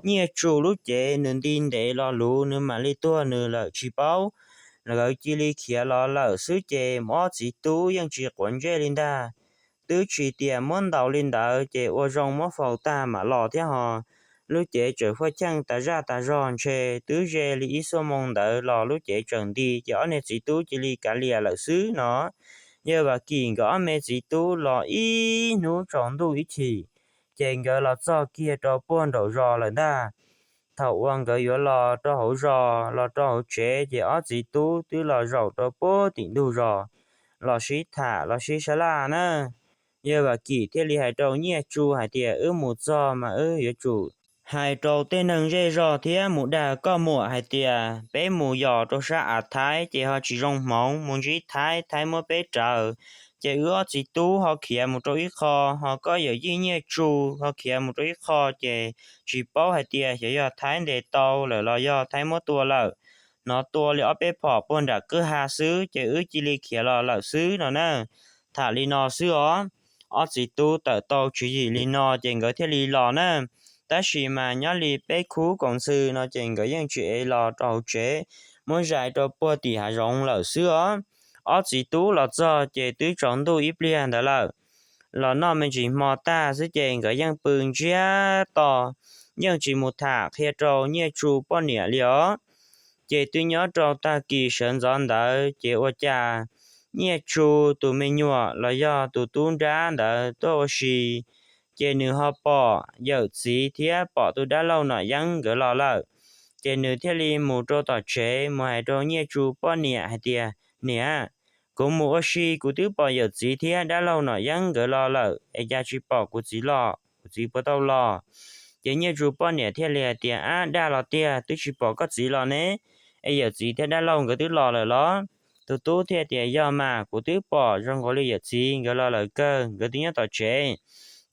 Nyiaj Tsu lub cev nws nti ntev los luv nws mam li tuag nws lawm tsis paub. Nkawd cia li khiav los lawm xwb ces ob txiv tub yeej tsis quav ntsej li ntag. Twb tsis tias muab ntaus li ntawd ces ua zoo muab faus tag mam los thiab ho. Lub cev tseem huaj cheej tas zaj tas zog ntshe twb ze li ib xuab moos ntawd los lub cev tseem nti ces ob niag txiv tub cia li kav liam lawm xwb no. Yawg Vam Kim nkawd ob me txiv tub los ib hnub tsaus ntuj ib chim, ces nkawd los txog kiag rau puag nraum zos lawm ntag. Thaum uas nkawd yuav los rau hauv zos los rau hauv tsev ces ob txiv tub twb los zaum rau puag tim ntug zos los sib tham los sib sab laj na. Yawg Vam Kim thiaj li hais rau Nyiaj Tsu hais tias, wb mus txog mas wb yuav tsum hais rau tej neeg zej zog thiab mus dag koj muam hais tias peb mus yos rau sab av Thaib ces ho tsis zoo hmoov, mus ntsib Thaib, Thaib muab peb raws, ces wb ob txiv tub ho khiav mus rau ib qho, ho koj yawm yij Nyiaj Tsu ho khiav mus rau ib qho, ces tsis paub hais tias xyov yog Thaib ntes tau lawm los yog Thaib muab tua lawm. Hnov tua li ob peb phom puag nram kwj ha xwb ces wb cia li khiav los lawm xwb no na. Tham li no xwb os. Ob txiv tub tawm tau tswv yim li no ces nkawd thiaj li los na. Tab sis mas nyob li peb khub kaus ntxhw no ces nkawd yeej tsis ev los rau hauv tsev, muab zais rau puag tim hav zoov lawm xwb os. Ob txiv tub los txog ces twb tsaus ntuj ib pliag ntawd lawm. Los noj me ntsis hmo tag xwb ces nkawd yeej pw ntsiag to, yeej tsis mus tham qhia rau Nyiaj Tsu poj niam li os. Ces twb nyob rau tag kis sawv ntxov ntawd ces ua cas Nyiaj Tsu tus me nyuam los yog tus tub nrab ntawd tuaj ua si ces nws ho pom yawm txiv thiab pom tus dab laug Nom Yeeb nkawd los lawm. Ces nws thiaj li mus rau tom tsev mus hais rau Nyiaj Tsu poj niam hais tias, Niam, kuv mus ua si kuv twb pom yawm txiv thiab dab laug Nom Yeeb nkawd los lawm es cas tsis pom kuv txiv los, kuv txiv puas tau los? Ces Nyiaj Tsu poj niam thiaj li hais tias, Ab, dag los tiag, twb tsis pom koj txiv los ne, es yawm txiv thiab dab laug nkawd twb los lawm los? Tus tub thiaj tias, Yog mas, kuv twb pom zoo nkaus li yawm txiv nkawd los lawm kawg, nkawd twb nyob tom tsev.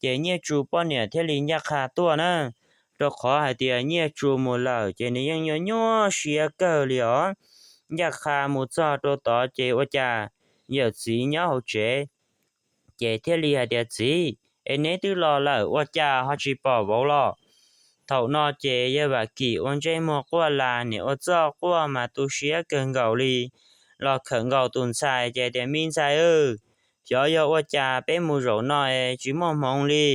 Ces Nyiaj Tsu poj niam thiaj li ncaj qha tuaj na, rau qhov hais tias Nyiaj Tsu mus lawm ces nws yeej nyuaj nyuaj siab kawg li os. Ncaj qha mus txog rau tod ces ua cas yawm txiv nyob hauv tsev. Ces thiaj li hais tias, Txiv, es neb twb los lawm ua cas ho tsis pom vauv los? Thaum no ces yawg Vam Kim ua ntsej muag quaj las, niam ua txoj quaj mas tu siab kawg nkaus li, los khawm nkaus tus ntxhais ces tias, Me ntxhais, xyov yog ua cas peb mus zaum no es tsis muaj hmoov li.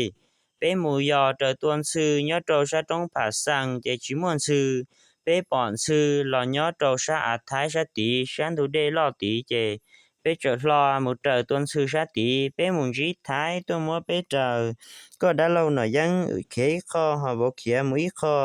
Peb mus yos raws tua ntxhw nyob rau sab roob Pham Xees ces tsis muaj ntxhw. Peb pom ntxhw los nyob rau sab av thaib sab tid, sab ntug dej loj tid ces peb txawm hlo mus raws tua ntxhw sab tid, peb mus ntsib thaib tuaj muab peb raws. Koj dab laug Nom Yeeb wb khiav ib qho ho vauv khiav mus ib qho.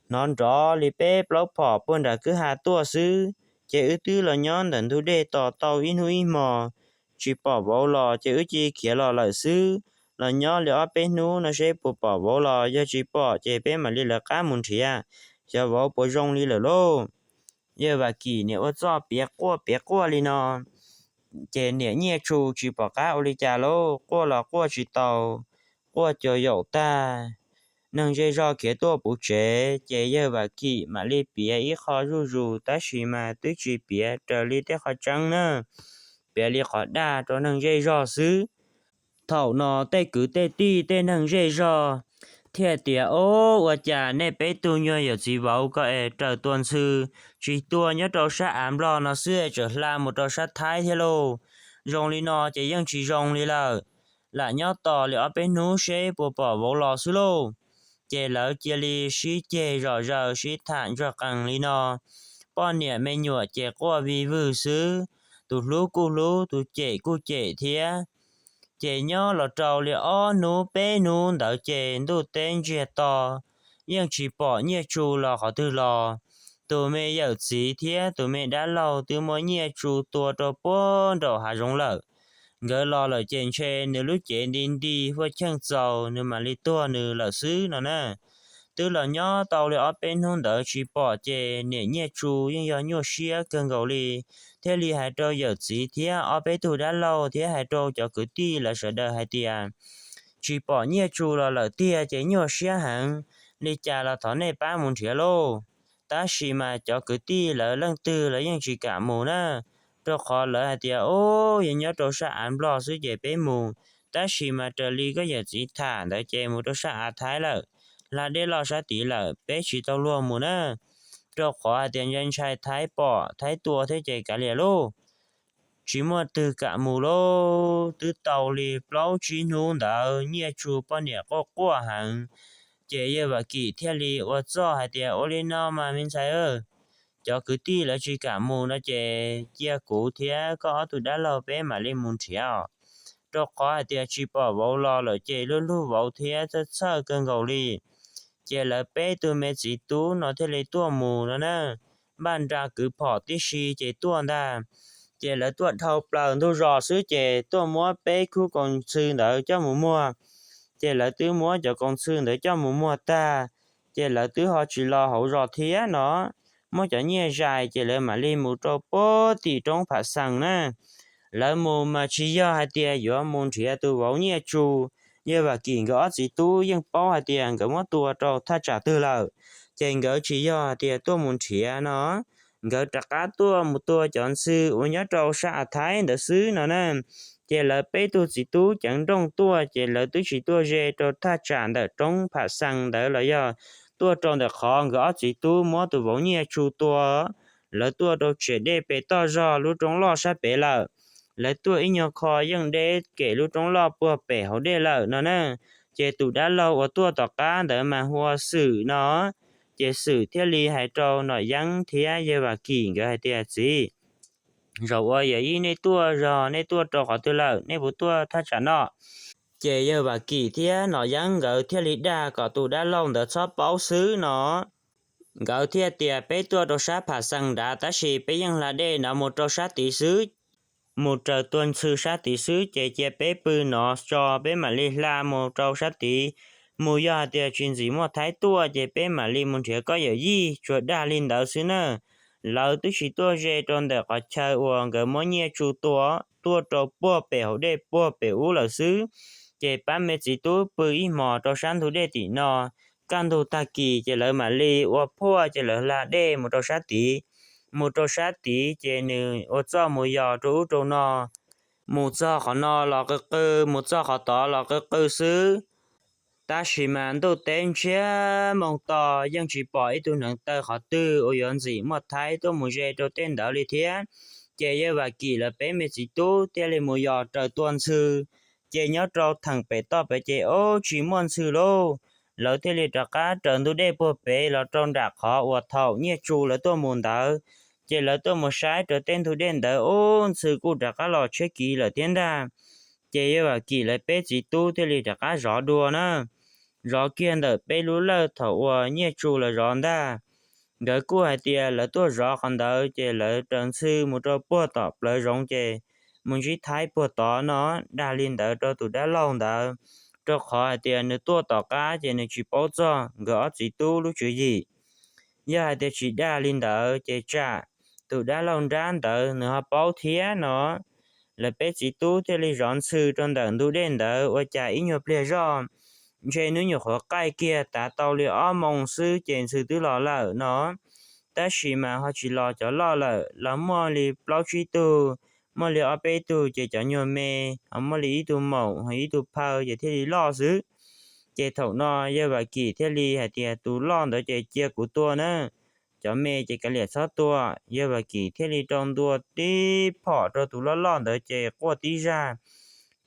Hnov nrov li peb plaub phom puag nram kwj ha tuaj xwb, ces wb twb los nyob ntawm ntug dej tos tau ib hnub ib hmos, tsis pom vauv los ces wb cia li khiav los lawm xwb. Los nyob li ob peb hnub no seb puas pom vauv los, yog tsis pom ces peb mam li lawv qab mus nrhiav, xyov vauv puas zoo li lawm lauj. Yawg Vam Kim niam ua txoj piav quaj piav quaj li no, ces niam Nyiaj Tsu tsis pom qab ua li cas lauj, quaj los quaj tsis tau, quaj cuag yaum tag. Neeg zej zog khiav tuaj puv tsev ces yawg Vam Kim mam li piav ib qho zuj zus, tab sis mas twb tsis piav raws li tej qhov tseeb na, piav li qhov dag rau neeg zej zog xwb. Thaum no tej kwv tej tij tej neeg zej zog thiaj tias, Ob, ua cas nej peb tug nyuag yawm txiv vauv ko es raws tua ntxhw tsis tua nyob rau sab av Nplog no xwb es txawm hla mus rau sab Thaib thiab lauj? Zoo li no ces yeej tsis zoo li lawm. Lam nyob tos li ob peb hnub seb puas pom vauv los xwb lauj. Ces lawv cia li sib ceg zom zaws sib tham ntsuag qees li no. Poj niam me nyuam ces quaj vij vwg xwb, tus hlub kuj hlub, tus cem kuj cem thiab. Ces nyob los rau li ob hnub peb hnub ntawd ces ntuj teb ntsiag to, yeej tsis pom Nyiaj Tsu los qhov twg los. Tus me yawm txiv thiab tus me dab laug twb muab Nyiaj Tsu tua rau puag nraum hav zoov lawm. Nkawd los lawm ces ntshe nws lub cev nti nti huaj cheej txaus nws mam li tuag nws lawm xwb no na. Twb los nyob tau li ob peb hnub ntawd tsis pom ces niam Nyiaj Tsu yeej yog nyuaj siab kawg nkaus li, thiaj li hais rau yawm txiv thiab ob peb tug dab laug thiab hais rau cov kwv tij lawv sawv daws hais tias, Tsis pom Nyiaj Tsu los lawm tiag ces nyuaj siab heev, li cas los thov nej pab mus nrhiav lauj. Tab sis mas cov kwv tij lawv leej twg lawv yeej tsis kam mus na, rau qhov lawv hais tias, Ub, yog nyob rau sab av Nplog xwb ces peb mus, tab sis mas raws li koj yawm txiv tham ntawd ces mus rau sab av Thaib lawm, hla dej loj sab tid lawm, peb tsis tau luag mus na. Rau qhov hais tias ntshai ntshai Thaib pom Thaib tua thiab ces kav liam lauj, tsis muaj twg kam mus lauj. Twb tau li plaub tsib hnub ntawd Nyiaj Tsu poj niam quaj quaj heev, ces yawg Vam Kim thiaj li ua txuj hais tias, Ua li no mas me ntxhais, cov kwv tij lawv tsis kam mus no ces cia kuv thiab koj ob tug dab laug peb mam li mus nrhiav, rau qhov hais tias tsis pom vauv los lawm ces lub lub vauv thiab txhawj txhawj kawg nkaus li. Ces lawv peb tug me txiv tub no thiaj li tuaj mus no na, npaj nra kwv phom tib si ces tuaj ntag. Ces lawv tuaj dhau plaws ntug zos xwb ces tuaj muab peb khub koos ntxhw ntawd coj mus muag. Ces lawv twb muab cov koos ntxhw ntawd coj mus muag tag, ces lawv twb ho tsis los hauv zos thiab no, muab cov nyiaj zais ces lawv mam li mus rau puag tim roob Pham Xees na. Lawv mus mas tsis yog hais tias yuav mus nrhiav tus vauv Nyiaj Tsu. Yawg Vam Kim nkawd ob txiv tub yeej paub hais tias nkawd muab tua rau thaj tsam twg lawm, ces nkawd tsis yog hais tias tuaj mus nrhiav no, nkawd rov qab tuaj mus tua cov ntxhw uas nyob rau sab av Thaib ntawd xwb no na. Ces lawv peb tug txiv tub ceev nrooj tuaj ces lawv twb tsis tuaj ze rau thaj tsam ntawm roob Pham Xees ntawd los yog tuaj rau ntawm qhov nkawd ob txiv tub muab tus vauv Nyiaj Tsu tua. Lawv tuaj rau tsev dej pem toj zog lub roob loj sab pem lawm. Lawv tuaj ib nyuag kho yeej deb kem lub roob loj puag pem hauv dej lawm no na. Ces tus dab laug uas tuaj tom qab ntawd mas hu ua Xwm no. Ces Xwm thiaj li hais rau Nom Yeeb thiab yawg Vam Kim nkawd hais tias, Txiv, zaum uas yawm yij nej tuaj zog nej tuaj rau qhov twg lawm, nej puas tuaj thaj tsam no? Ces yawg Vam Kim thiab Nom Yeeb nkawd thiaj li dag kom tus dab laug ntawd txhob paub xwb no. Nkawd thiaj tias, Peb tuaj rau sab Pham Xees nrad, tab sis peb yeej hla dej nrad mus rau sab tid xwb, mus raws tua ntxhw sab tid xwb, ces cia peb pw no tso, peb mam li hla mus rau sab tid. Mus yog hais tias tsis ntxim muaj thaib tuaj ces peb mam li mus nrhiav koj yawm yij. Tsuas dag li ntawd xwb na. Lawv twb tsis tuaj ze rau ntawm qhov chaw uas nkawd muab Nyiaj Tsu tua, tuaj rau puag pem hauv dej puag pem ub lawm xwb. Ces pab me txiv tub pw ib hmos rau sab ntug dej tim no. Kaj ntug tag kis ces lawv mam li ua phuaj, ces lawv hla dej mus rau sab tid. Mus rau sab tid ces nws ua txoj mus yos rau ub rau no, mus txog qhov no los qw qw, mus txog qhov tod los qw qw xwb. Tab sis mas ntuj teb ntsiag moos to, yeej tsis pom ib tug hneev taw qhov twg uas yuav ntxim muaj thaib tuaj mus ze rau tej ntawd li thiab. Ces yawg Vam Kim lawv peb me txiv tub thiaj li mus yos raws tua ntxhw. Ces nyob rau theem pem toj pem ces ub tsis muaj ntxhw lauj. Lawv thiaj li rov qab raws ntug dej puag pem los rau nram qhov uas thaum Nyiaj Tsu lawv tuaj mus ntawd. Ces lawv tuaj mus saib rau tej ntug dej ntawd ub ntxhw kuj rov qab los tshiab kiv lawm thiab ntag. Ces yawg Vam Kim lawv peb txiv tub thiaj li rov qab zov dua na. Zov kiag ntawm peb lub lawj thaum uas Nyiaj Tsu lawv zov ntag. Nkawd kuj hais tias lawv tuaj zov qhov ntawd ces lawv raws ntxhw mus rau puag tom plawv zoov ces mus ntsib thaib puag tod no. Dag li ntawd rau tus dab laug ntawd, rau qhov hais tias nws tuaj tom qab ces nws tsis paub txog nkawd ob txiv tub lub tswv yim. Yog hais tias tsis dag li ntawd ces tsam tus dab laug nrab ntawd nws ho paub thiab no. Lawv peb txiv tub thiaj li zov ntxhw rau ntawm ntug dej ntawd ua cas ib nyuag pliag zoj, ntshe hnub nyuam qhuav qaij kiag tav tau li ob moos xwb ces ntxhw twb los lawm no. Tab sis mas ho tsis los cov loj lawm, los muaj li plaub tsib tug, muaj li ob peb tug ces cov nyuag me, ho muaj li ib tug maum ho ib tug phaw ces thiaj li loj xwb. Ces thaum no yawg Vam Kim thiaj li hais tias, Tus loj ntawd ces cia kuv tua na, cov me ces kav liam txhob tua. Yawg Vam Kim thiaj li rau ntua tib phom rau tus loj loj ntawd ces quaj tib zaj,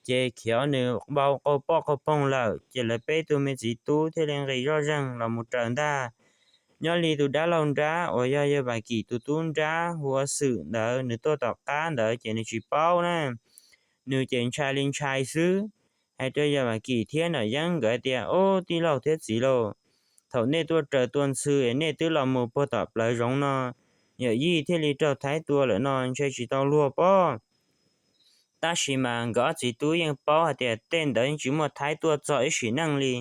ces khiav nws npau qau poj qau poog lawm. Ces lawv peb tug me txiv tub thiaj li nqis zoj zeeg los mus raws ntag. Nyob li tus dab laug nrab uas yog yawg Vam Kim tus tub nrab hu ua Xwm ntawd, nws tuaj tom qab ntawd ces nws tsis paub na, nws ces ntshai li ntshai xwb, hais rau yawg Vam Kim thiab Nom Yeeb nkawd tias, Ub, tij laug thiab txiv lauj, thaum nej tuaj raws tua ntxhw nej twb los mus puag tom plawv zoov no, yawm yij thiaj li raug thaib tua lawm no ntshe tsis tau luag pob. Tab sis mas nkawd ob txiv tub yeej paub hais tias tej ntawd yeej tsis muaj thaib tuaj txog ib sim neej li.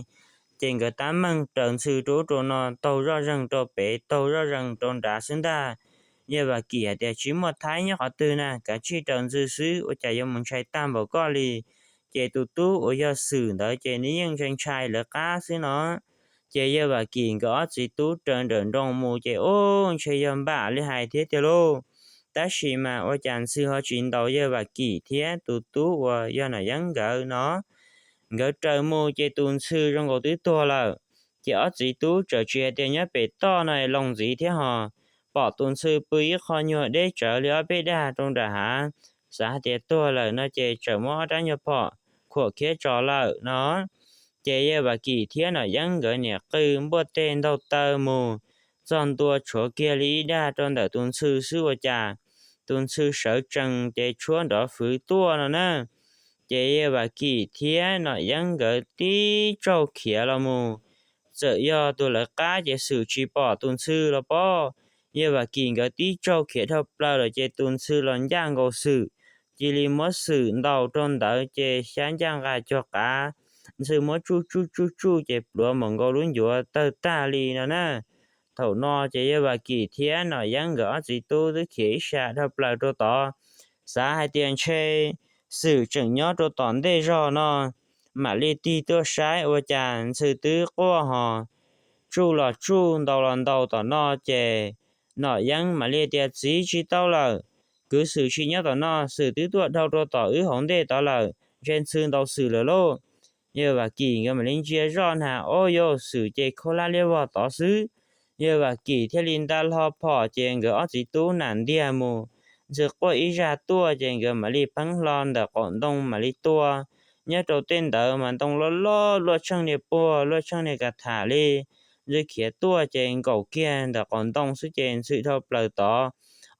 Ces nkawd tab meeg raws ntxhw rau ub rau no taug zoj zeeg rau pem taug zoj zeeg rau nrad xwb ntag. Yawg Vam Kim hais tias, Tsis muaj thaib nyob qhov twg na, kav tsij raws ntxhw xwb ua cas yuav mus ntshai tag npaum koj li. Ces tus tub uas yog Xwm ntawd ces nws yeej ntshai ntshai lawv qab xwb no. Ces yawg Vam Kim nkawd ob txiv tub raws nrawm nroos mus ces ub ntshe yog npam li hais thiab tiag lauj. Tab sis mas ua cas ntxhw ho tsis ntaus yawg Vam Kim thiab tus tub uas yog Nom Yeeb nkawd no. Nkawd raws mus ces tus ntxhw zoo nkaus twb tuag lawm. Ces ob txiv tub txawm tsis hais tias nyob pem toj no es loo ntxiv thiab ho pom tus ntxhw pw ib qho nyuag deb tsawv li ob peb dag rau nram hav, xav hais tias tuag lawm no ces txawm muab ob rab nyuag phom khuam khiav tso lawm no. Ces yawg Vam Kim thiab Nom Yeeb nkawd niam qw npuaj teg ntaug taw mus txog ntua tshuav kiag li ib dag rau ntawm tus ntxhw xwb ua cas tus ntxhw sawv tsees ces tshuab nrov fwv tuaj no na. Ces yawg Vam Kim thiab Nom Yeeb nkawd tib tsaug khiav los mus, txawm yog tus lawv qab ces Xwm tsis pom tus ntxhw los pob. Yawg Vam Kim nkawd tib tsaug khiav dhau plaws lawm ces tus ntxhw los ncaj nkaus Xwm, cia li muab Xwm ntaus rau ntawd ces xyab ncaj nqa cuag qav. Ntxhw muab tsuj tsuj tsuj tsuj ces pluav npaum nkaus lub ncuav tawg tag li no na. Thaum no ces yawg Vam Kim thiab Nom Yeeb nkawd ob txiv tub twb khiav ib sab dhau plaws rau tod, xav hais tias ntshe Xwm tseem nyob rau tom ntej zog no, mam li tig tuaj saib ua cas ntxhw twb quaj ho tsuj los tsuj ntaus los ntaus tom no ces Nom Yeeb mam li tias, Txiv, tsis tau lawm, kwv Xwm tsis nyob tom no, Xwm twb tuaj dhau rau tom wb hauv ntej tod lawm, ntshe ntxhw ntaus Xwm lawm lauj. Yawg Vam Kim nkawd mam li ntsia zoj na, ob yawg Xwm ces khaub hlab liab vog tod xwb. Yawg Vam Kim thiaj li nta hlo phom ces nkawd ob txiv tub nam ntiag mus. Ntxhw quaj ib zaj tuaj ces nkawd mam li pheeb hlo ntawm qaum ntoo mam li tua. Nyob rau tej ntawd mas ntoo loj loj luaj tsheej niag puag luaj tsheej niag ka tham li. Ntxhw khiav tuaj ces nkaum kiag ntawm qaum ntoo xwb ces ntxhw dhau plaws tod.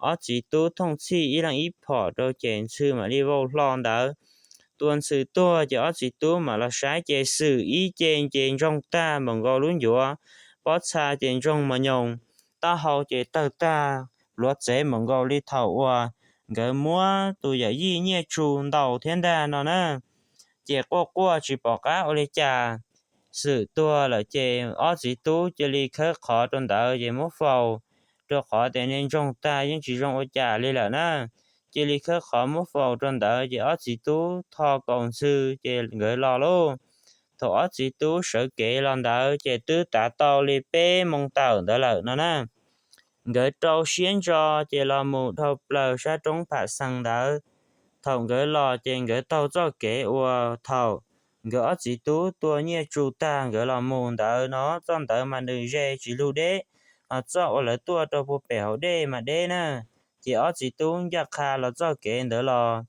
Ob txiv tub thooj txhij ib leeg ib phom rau ces ntxhw mam li vau hlo ntawd. tua ntxhw tuag ces ob txiv tub mam los saib ces xwm ib ce ces ntsoog tag npaum nkaus lub ncuav, pob txha ces ntsoog mos nyoos, taub hau ces tawg tag, luav txev npaum nkaus li thaum uas nkawd muab tus yawm yij Nyiaj Tsu ntaus thiab ntag no na. Ces quaj quaj tsis pom qab ua li cas, xwm tuag lawm ces ob txiv tub cia li khawb qhov rau ntawd ces muab faus, rau qhov tias niag ntsoog tag yeej tsis zoo ua cas li lawm na. Cia li khawb qhov muab faus rau ntawd ces ob txiv tub tho kaus ntxhw ces nkawd los lauj. Thaum ob txiv tub sawv kev los ntawd ces twb tav tau li peb moo tawm ntawd lawm no na. Nkawd rau siab ntso ces los mus dhau plaws sab roob Pham Xees ntawd. Thaum nkawd los ces nkawd taug txoj kev uas thaum nkawd ob txiv tub tua Nyiaj Tsu tag nkawd los mus ntawd no, txoj ntawd mas nws ze tsis lug deb, ho txoj uas lawv tuaj rau puag pem hauv dej mas deb na. Ces ob txiv tub ncaj qha los txoj kev ntawd los,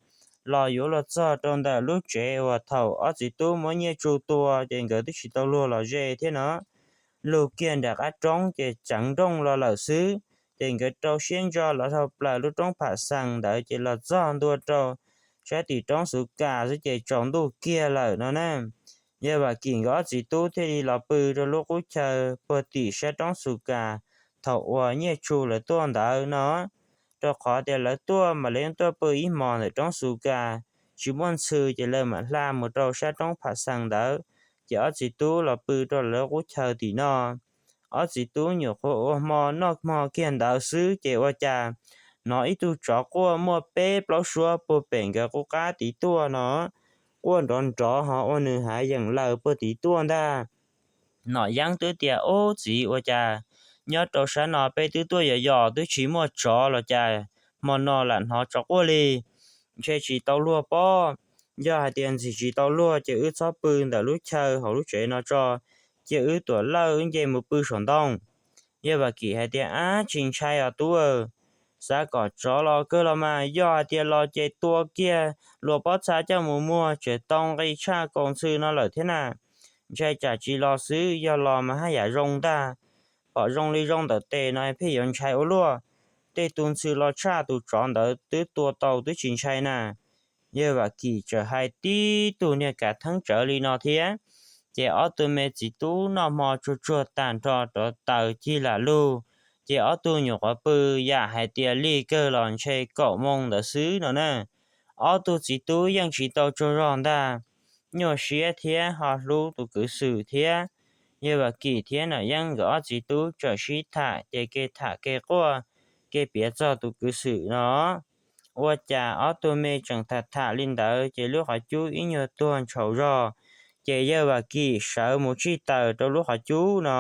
los yuav luag txog rau ntawm lub tsev uas thaum ob txiv tub muab Nyiaj Tsu tua ces nkawd twb tsis tau luag los ze thiab no. Lug kiag nram qab roob ces tseev nrooj los lawm xwb. Ces nkawd rau siab ntso los dhau plaws lub roob Pham Xees ntawd ces los txog ntua rau sab tim roob Xus Kas xwb ces tsaus ntuj kiag lawm no na. Yawg Vam Kim nkawd ob txiv tub thiaj li los pw rau lub qub chaw puag tim sab roob Xus Kas thaum uas Nyiaj Tsu lawv tuaj ntawd no. Rau qhov tias lawv tuaj mas lawv yeej tuaj pw ib hmos ntawm roob Xus Kas, tsis muaj ntxhw ces lawv mam hla mus rau sab roob Pham Xees ntawd. Ces ob txiv tub los pw rau lawv lub qub chaw tim no. Ob txiv tub nyuam qhuav ua hmo noj hmo kiag ntawd xwb ces ua cas hnov ib tug tsov quaj muaj peb plaub suab puag pem nkawd qub qab tid tuaj no, quaj nrov nrov ho ua nws hav yeem laws puag tid tuaj ntag. Nom Yeeb twb tias, Ub txiv, ua cas nyob rau sab no peb twb tuaj yos yos twb tsis muaj tsov los cas hmo no lam hnov tsov quaj li? Ntshe tsis tau luag pob. Yog hais tias ntxim tsis tau luag ces wb txhob pw ntawm lub chaw hauv lub tsev no tso, cia wb tuam lawj wb nce mus pw saum ntoo. Yawg Vam Kim hais tias, Ab, tsis ntshai os tub aw, xav kom tsov los kawg los mas, yog hais tias los ces tua kiag luas pob txha coj mus muag tseem tau nqi tshaj kaus ntxhw no lawm thiab na. Ntshai tsam tsis los xwb, yog los mas haj yam zoo ntag. Pom zoo li zoo ntawm tes no pheej yuav ntshai ua luaj. Tej tus ntxhw los tshaj tus tsov ntawd twb tua tau twb tsis ntshai na. Yawg Vam Kim txawm hais tib tug niag kav theeb tsawv li no thiab, ces ob tug me txiv tub noj hmo tsuag tsuag tag nrho rov taws cig lam lug, ces ob tug nyuam qhuav pw yam hais tias lig kawg los ntshe kaum moo ntawd xwb no na. Ob tug txiv tub yeej tsis tau tsaug zog ntag, nyuaj siab thiab ho hlub tus kwv xwm thiab. Yawg Vam Kim thiab Nom Yeeb nkawd ob txiv tub txawm sib tham ces kev tham kev quaj, kev piav txog tus kwv xwm no. Ua cas ob tug me tseem tham tham li ntawd ces lub qhov cub ib nyuag tuag ntshaus zog, ces Yawg Vam Kim sawv mus tsij taws rau lub qhov cub no.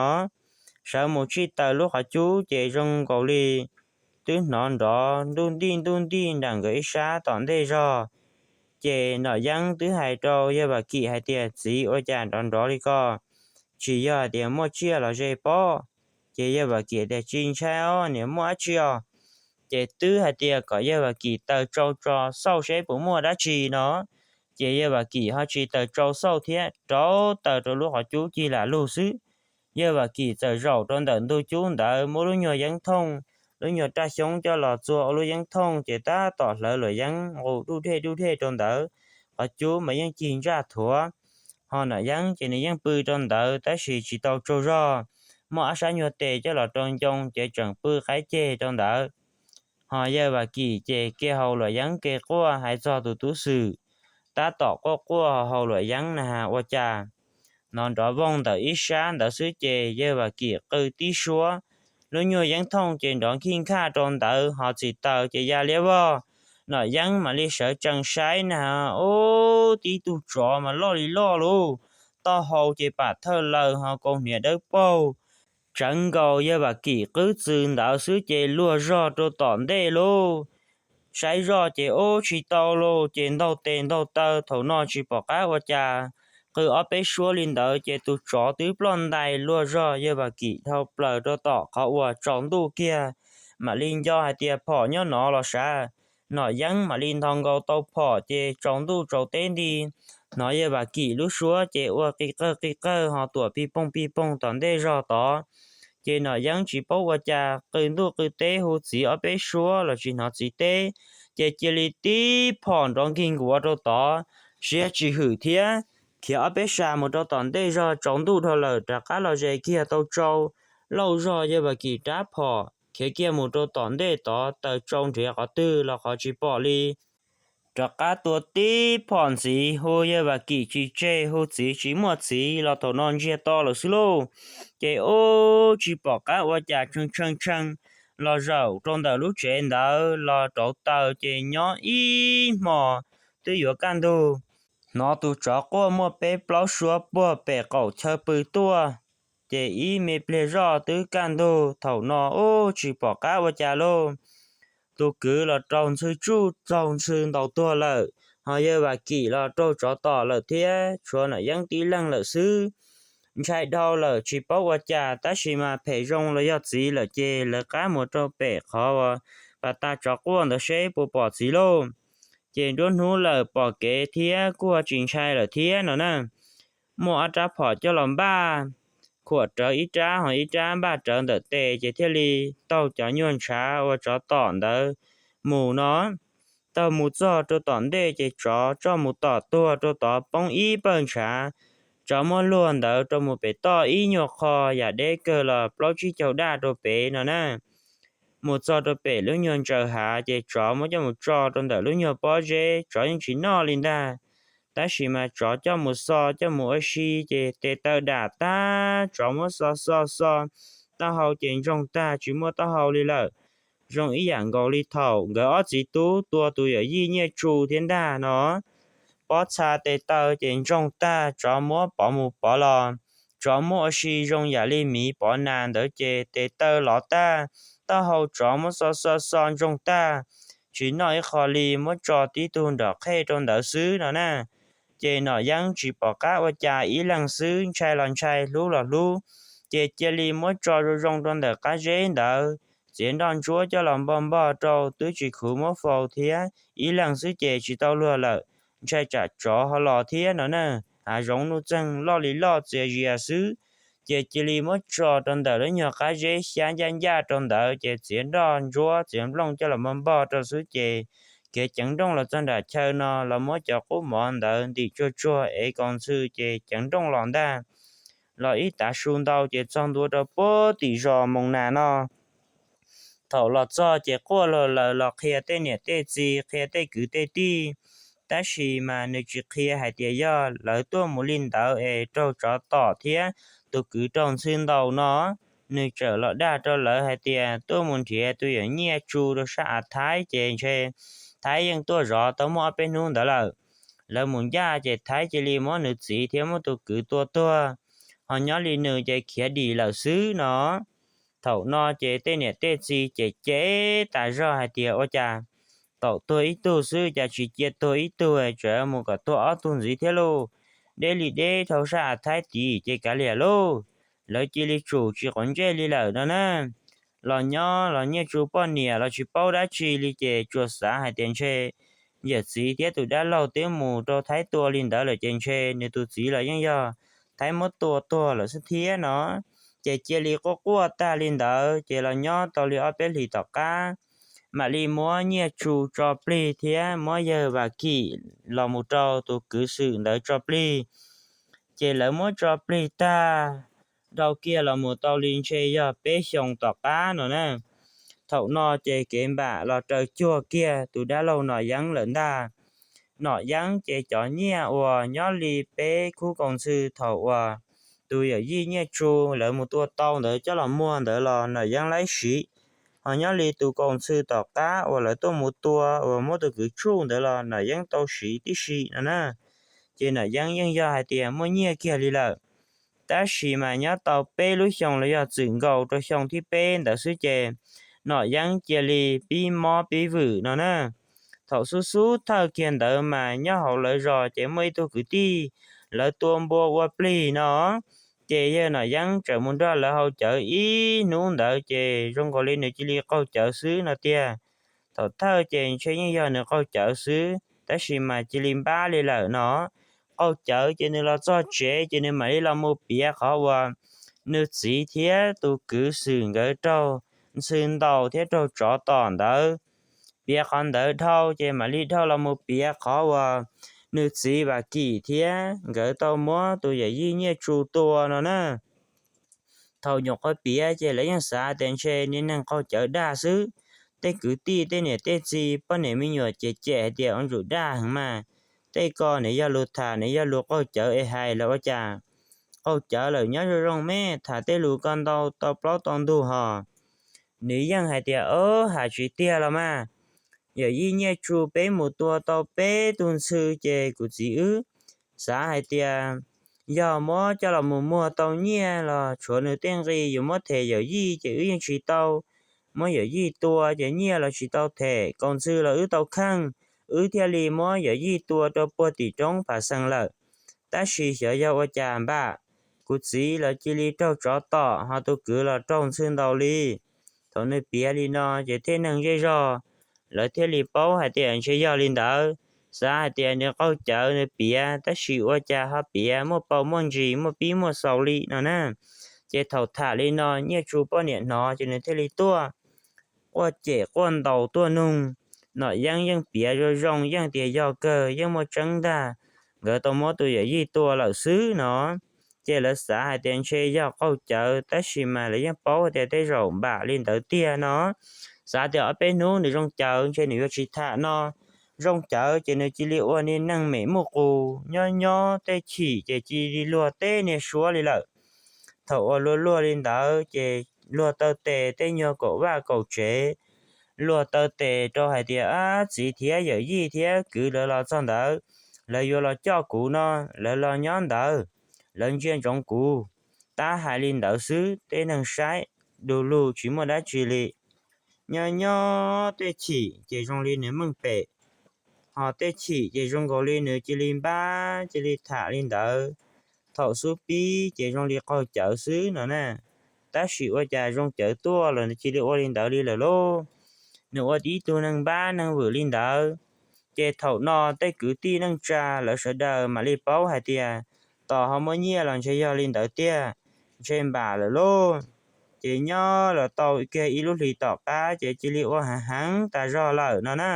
Sawv mus tsij taws lub qhov cub ces zoo nkaus li twb hnov nrov ntuj ntij ntuj ntij nram nkawd ib sab tom ntej zog. Ces Nom Yeeb twb hais rau Yawg Vam Kim hais tias, Txiv, ua cas nrov nrov li ko? Tsis yog hais tias muaj tsiaj los ze pob? Ces Yawg Vam Kim tias, Tsis ntshai os niam, muaj dab tsi os? Ces twb hais tias kom Yawg Vam Kim taws tsau tso xauj seb puas muaj dab tsi no. Ces Yawg Vam Kim ho tsis taws tsau xauj thiab, rauv taws rau lub qhov cub cig lam lug xwb. Yawg Vam Kim txawm zaum rau ntawm ntug cub ntawd, muab lub nyuag yeeb thooj, lub nyuag raj xyoob coj los txua ua lub yeeb thooj, ces tab tom hlawv luam yeeb nqus dub dej dub dej rau ntawd. Qhov cub mas yeej cig ntsaj thuav. Ho Nom Yeeb ces nws yeej pw rau ntawd tab sis tsis tau tsaug zog, muab ob sab nyuag tes coj los rau ncoo ces tseem pw qaib ceg rau ntawd. Ho Yawg Vam Kim ces ke haus luam yeeb ke quaj hais txog tus tub xwm, tab tom quaj quaj haus luam yeeb na has ua cas hnov nrov voog ntawm ib sab ntawd xwb ces Yawg Vam Kim qw tib suab, lub nyuag yeeb thooj ces nrov nkig nkhaj rau ntawd ho txim taws ces ya liab vog. Nom Yeeb mam li sawv tsees saib na, ub, tib tug tsov mas loj li loj lauj, taub hau ces pam thawj laws ho kaus hniav dawb paug. Tsawv nkaus Yawg Vam Kim qwb txwv ntawd xwb ces luag zog rau tom ntej lauj. Saib zoj ces ub tsis tau lauj, ces ntaug tes ntaug taw, thaum no tsis pom qab ua cas, qw ob peb suab li ntawd ces tus tsov twb ploj ntais luag zog Yawg Vam Kim dhau plaws rau tom qhov uas tsaus ntuj kiag. Mam li nco hais tias phom nyob no los sav. Nom Yeeb mam li nthos nkaus tau phom ces tsaus ntuj tsaus teb nti, hnov Yawg Vam Kim lub suab ces ua qi qawg qi qawg ho tuam pij poog pij poog tom ntej zog tod. Ces Nom Yeeb tsis paub ua cas, qw ntuj qw teb hu txiv ob peb suab los tsis hnov txiv teb, ces cia li tib phom nrov nkig nkuav rau tod. siab tsis hwm thiab, khiav ob peb sab mus rau tom ntej zog tsaus ntuj dhau lawm rov qab los ze kiag tau tsau lauj zog yawg Vam Kim rab phom khiav kiag mus rau tom ntej tod taws tsau nrhiav qhov twg los qhov tsis pom li. Rov qab tua tib phom ntxiv hu yawg Vam Kim tsis tseg, hu txiv tsis muaj txiv los thaum no ntsiag to lawm xwb lauj. Ces ub tsis pom qab ua cas tshee tshee tshee los zaum rau ntawm lub tsev ntawd los rauv taws ces nyob ib hmos twb yuav kaj ntug. Hnov tus tsov quaj muaj peb plaub suab puag pem qaum chaw pw tuaj, ces ib me pliag zoj twb kaj ntug. Thaum no ub tsis pom qab ua cas lauj. Tus kwv los raug ntxhw tsuj raug ntxhw ntaus tuag lawm, ho yawg Vam Kim los raug tsov tom lawm thiab tshuav Nom Yeeb tib leeg lawm xwb. Ntshai dhau lawm tsis paub ua cas, tab sis mas phem zoo los yog txiv lawm ces lawv qab mus rau pem qhov uas pas tas tsov quaj ntawd seb puas pom txiv lauj. Ces nruab hnub lawm pom kev thiab kuj tsis ntshai lawm thiab no na. Muaj ob rab phom coj los npaj, khuam rawv ib rab ho ib rab npaj rawv ntawm tes ces thiaj li taug cov nyuag ntshav uas tsov tom ntawd mus no. Taug mus txog rau tom ntej ces tsov txawm mus tom tuag rau tod poob ib pawg ntshav. Tsov muab luag ntawd rau mus pem toj ib nyuag qho yam deb kawg los plaub tsib caug daj rau pem no na. Mus txog rau pem lub nyuag ntsaws hav ces tsov muab coj mus tso rau ntawm lub nyuag pob zeb, tsov yeej tsis noj li ntag. Tab sis mas tsov coj mus xo coj mus ua si ces tes taw dam tag, tsov muab xo xo xo, taub hau ces ntsoog tag tsis muaj taub hau li lawm. Zoo ib yam nkaus li thaum nkawd ob txiv tub tua tus yawm yij Nyiaj Tsu thiab ntag no. Pob txha tes taw ces ntsoog tag, tsov muab pov mus pov los, tsov muab ua si zoo yam li miv pov nas ntawd ces tes taw lov tag, taub hau tsov muab xo xo xo ntsoog tag, tsis noj ib qho li, muab tso tib tug nrom qhej rau ntawd xwb no na. Ces Nom Yeeb tsis pom qab ua cas, ib leeg xwb ntshai los ntshai hlub los hlub, ces cia li muab tso zoo zoo rau ntawm qab zeb ntawd, txiav nroj ntsuab coj los npog npog rau twb tsis khuv muab faus thiab, ib leeg xwb ces tsis tau luag lawm, ntshai tsam tsov ho los thiab no na. Hav zoov nuj txeeg loj li loj txias zias xwb, ces cia li muab tso rau ntawm lub nyuag qab zeb xyab ncaj ncaj rau ntawd ces txiav nroj ntsuab txiav nplooj coj los npog npog rau xwb ces khiav ceev nrooj los txog nram chaw no los muab cov qub mov ntawd ntim tsuag tsuag ev kaus ntxhw ces ceev nrooj los ntag. Los ib tav su ntau ces txog ntua rau puag tim zos Moos Nas no. Thaum los txog ces quaj los lawm los qhia tej niam tej txiv qhia tej kwv tej tij, tab sis mas nws tsis qhia hais tias yog lawv tuaj mus li ntawd es raug tsov tom thiab tus kwv raug ntxhw ntaus no. Nws txawm los dag rau lawv hais tias tuaj mus nrhiav tus yawm Nyiaj Tsu rau sab av Thaib ces ntshe Thaib yeej tuaj zov tau muaj ob peb hnub ntawd lawm. Lawv mus ncaj ces Thaib cia li muab nws txiv thiab muab tus kwv tua tuag, ho nyob li nws ces khiav dim lawm xwb no. Thaum no ces tej niam tej txiv ces cem tas zog hais tias ua cas thaum tuag ib tug xwb cas tsis cia tuag ib tug, tseem mus kom tuag ob tug ntxiv thiab lauj. Deb li deb dhau sab av Thaib tid ces kav liam lauj. Lawv cia li tsum tsis quav ntsej li lawm no na. Los nyob los Nyiaj Tsu poj niam los tsis paub dab tsi li ces tsuas xav hais tias ntshe yawm txiv thiab tus dab laug twb mus rau Thaib tua li ntawd lawm ces ntshe nws tus txiv los yeej yog Thaib muab tua tuag lawm xwb thiab no. Ces cia li quaj quaj tag li ntawd ces los nyob tau li ob peb hlis tom qab, mam li muab Nyiaj Tsu tso plig thiab muab yawg Vam Kim los mus rau tus kwv Xwm ntawd tso plig. Ces lawv muab tso plig tag, dhau kiag los mus tau li ntshe yog peb xyoos tom qab no na. Thaum no ces kev npam los raws cuag kiag tus dab laug Nom Yeeb lawm ntag. Nom Yeeb ces cov nyiaj uas nyob li peb khub kaus ntxhw thaum uas tus yawm yij Nyiaj Tsu lawv mus tua tau ntawd coj los muag ntawd los Nom Yeeb laib siv, ho nyob li tus kaus ntxhw tom qab uas lawv tuaj mus tua uas muab tus kwv tsuj ntawd los Nom Yeeb tau siv tib si no na. Ces Nom Yeeb yeej yog hais tias muaj nyiaj kiag li lawm. Tab sis mas nyob tau peb lub xyoos los yog txwm nkaus rau xyoo thib peb ntawd xwb ces Nom Yeeb cia li pib mob pib vwm no na. Thaum xub xub thawj kiag ntawd mas nyob hauv lawv zos ces muaj ib tug kwv tij, lawv tua npua ua plig no, ces yawg Nom Yeeb tseem mus nrog lawv haus cawv ib hnub ntawd ces zoo nkaus li nws cia li qaug cawv xwb no tiag. Thaum thawj ces ntshe yeej yog nws qaug cawv xwb tab sis mas cia li npab li lawm no. Qaug cawv ces nws los txog tsev ces nws mam li los mus piav qhov uas nws txiv thiab tus kwv Xwm nkawd raug ntxhw ntaus thiab raug tsov tom ntawd. Piav qhov ntawd dhau ces mam li dhau los mus piav qhov uas nws txiv Vam Kim thiab nkawd tau muab tus yawm yij Nyiaj Tsu tua no na. Thaum nyuam qhuav piav ces lawv yeej xav tias ntshe niag neeg qaug cawv dag xwb. Tej kwv tij tej niam tej txiv poj niam me nyuam ces cem hais tias ua ntsuj dag heev mas, tej ko nws yog lus tham nws yog lus qaug cawv es hais los ua cas. Qaug cawv lawm nyob zoo zoo me, tham tej lus ko ntau tau plaub tau ntug hos. Nws yeej hais tias, o, hais tsis tiag los mas, yawm yij Nyiaj Tsu peb mus tua tau peb tug ntxhw ces kuv txiv wb xav hais tias yog muab coj los mus muag tau nyiaj los tshuav nws tej nqi yuav muab them yawm yij ces wb yeej tsis tau muab yawm yij tua ces nyiaj los tsis tau them, kaus ntxhw los wb tau kheej, wb thiaj li muab yawm yij tua rau puag tim roob Phav Xees lawm. Tab sis xyov yog ua cas npam, kuv txiv los cia li raug tsov tom ho tus kwv los raug ntxhw ntaus li. Thaum nws piav li no ces tej neeg zej zog lawv thiaj li paub hais tias ntshe yog li ntawd, xav hais tias nws qaug cawv nws piav tab sis ua cas ho piav muaj paus muaj ntsis muaj pib muaj xaus li no na. Ces thaum tham li no Nyiaj Tsu poj niam hnov ces nws thiaj li tuaj quaj cem quaj ntaus tuaj nug. Nom Yeeb yeej piav zoo zoo yeej tias yog kawg yeej muaj tseeb ntag, nkawd tau muab tus yawm yij tua lawm xwb no. Ces lawv xav hais tias ntshe yog qaug cawv tab sis mas lawv yeej paub tias tej zaum npam li ntawd tiag no. Xav tias ob peb hnub nws zoo cawv ntshe nws yuav tsis tham no. Zoo cawv ces nws cia li ua niag neeg mem muj qus nyob nyob tej chim ces cia li luag teb niag suab li lawm. Thaum uas luag luag li ntawd ces luag taw tes tej nyuag kaum vaj kaum tsev, luag taw tes rau hais tias, ab, txiv thiab yawm yij thiab kwv lawv los txog ntawd, lawv yuav los coj kuv no, lawv los nyob ntawd, lawv ntsia ntsoov kuv. Tab hais li ntawd xwb tej neeg saib du lug tsis muaj dab tsi li. Nyob nyob tej chim ces zoo li nws meej pem, ho tej chim ces zoo nkaus li nws cia li npab cia li tham li ntawd. Thaum xub pib ces zoo li qaug cawv xwb no na, tab sis ua cas zoo cawv tuaj los nws cia li ua li ntawd li lawm lauj. Nws ua ib tug neeg npab neeg vwm li ntawd. Ces thaum no tej kwv tij neej tsa lawv sawv daws mam li paub hais tias tos ho muaj nyiaj los ntshe yog li ntawd tiag, ntshe npam lawm lauj. Ces nyob los tau kiag ib lub hlis tom qab ces cia li ua heev heev tas zog lawm no na.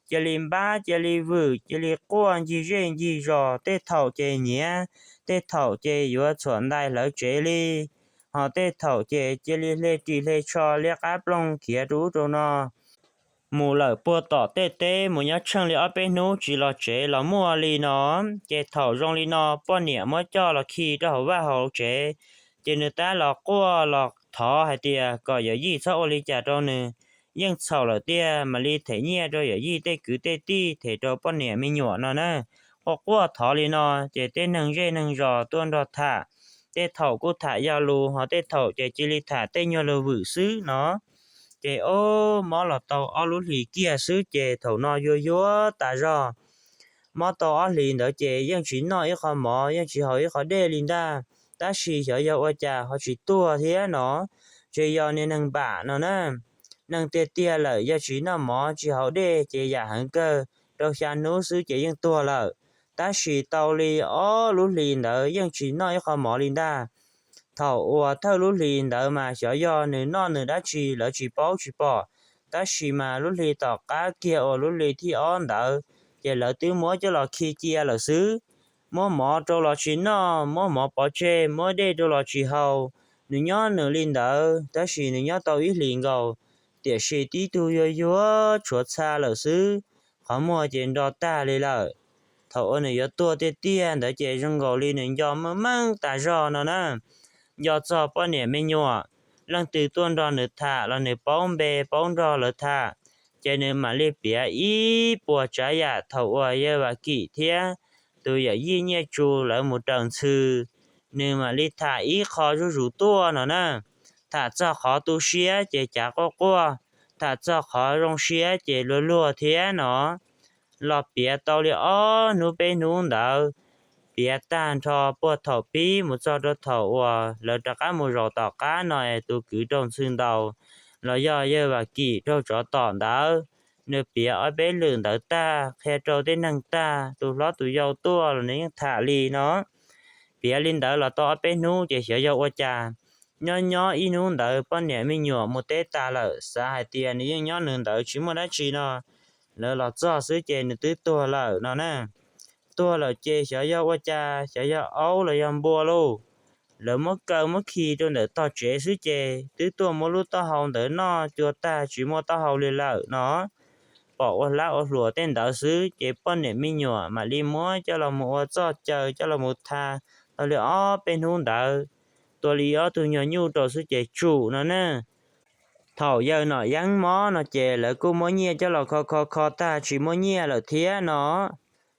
Cia li npab cia li vwm cia li quaj ncig zej ncig zos, tej thaum ces nyiav, tej thaum ces yuav txhuam ntais hlawv tsev li, ho tej thaum ces cia li hle ris hle tsho liab qab ploog khiav rau ub rau no mus lawm puag tom tej teb mus nyob tsheej li ob peb hnub tsis los tsev los muaj li no. Ces thaum zoo li no poj niam muab coj los khi rau hauv vaj hauv tsev, ces nws tab los quaj los thov hais tias kom yawm yij txhob ua li cas rau nws, yeej txhaum lawm tiag mam li them nyiaj rau yawm yij tej kwv tej tij them rau poj niam me nyuam no na. Quaj quaj thov li no ces tej neeg zej neeg zos tuaj nrog tham, tej thaum kuj tham yog lus ho tej thaum ces cia li tham tej nyuag lus vwm xwb no. Ces ob mob los tau ob lub hlis kiag xwb ces thaum no yuag yuag tas zog. Mob tau ob hlis ntawd ces yeej tsis noj ib qho mov yeej tsis haus ib qho dej li ntag, tab sis xyov yog ua cas ho tsis tuag thiab no, ntshe yog niag neeg npam no na. Neeg tiag tiag lawm yog tsis noj mov tsis haus dej ces yam heev kawg rau xya hnub xwb ces yeej tuag lawm. Tab sis tau li ob lub hlis ntawd yeej tsis noj ib qho mov li ntag. Thaum uas thawj lub hlis ntawd mas xyov yog nws noj nws dab tsi lawv tsis paub tsis pom, tab sis mas lub hlis tom qab kiag uas lub hlis thib ob ntawd ces lawv twb muab coj los khi cia lawm xwb. Muab mov rau los tsis noj, muab mov pov tseg, muab dej rau los tsis haus. Nws nyob nws li ntawd tab sis nws nyob tau ib hlis nkaus, tiam sis tib tug yuag yuag tshuav txha lawm xwb, qhov muag ces nro tag li lawm. Thaum uas nws yuav tuag tiag tiag ntawd ces zoo nkaus li nws nco meej meej tas zog no na. Nco txog poj niam me nyuam, leej twg tuaj nrog nws tham los nws paub npe paub nrog lawv tham, ces nws mam li piav ib puas tsav yam thaum uas yawg Vam Kim thiab tus yawm yij Nyiaj Tsu lawv mus raws ntxhw. Nws mam li tham ib qho zuj zus tuaj no na. Tham txog qhov tu siab ces cav quaj quaj, tham txog qhov zoo siab ces luag luag thiab no. Los piav tau li ob hnub peb hnub ntawd, piav tag nrho puag thaum pib mus txog rau thaum uas lawv rov qab mus zaum tom qab no es tus kwv raug ntxhw ntaus, los yog yawg Vam Kim raug tsov tom ntawd. Nws piav ob peb lwm ntawd tag qhia rau tej neeg tag, tus hlob tus yau tuaj los nws yeej tham li no. Piav li ntawd los tau ob peb hnub ces xyov yog ua cas, nyob nyob ib hnub ntawd poj niam me nyuam mus teb tas lawm, xav hais tias nws yeej nyob nws ntawd tsis muaj dab tsi no, lawv los txog xwb ces nws twb tuag lawm no na. tuag lawm ces xyov yog ua cas, xyov yog aub los yog npua lauj. Lawv muab kaw muab khi rau ntawm tog tsev xwb ces twb tuaj muab lub taub hau ntawd noj cua tag tsis muaj taub hau li lawm no. Pom ua hlab ua hluas tej ntawd xwb ces poj niam me nyuam mam li muab coj los mus ua txoj caw coj los mus tha tau li ob peb hnub ntawd, tua li ob tug nyuag nyuj rau xwb ces tsum no na. Thaum yawg Nom Yeeb mob no ces lawv kuj muab nyiaj coj los kho kho kho tag tsis muaj nyiaj lawm thiab no.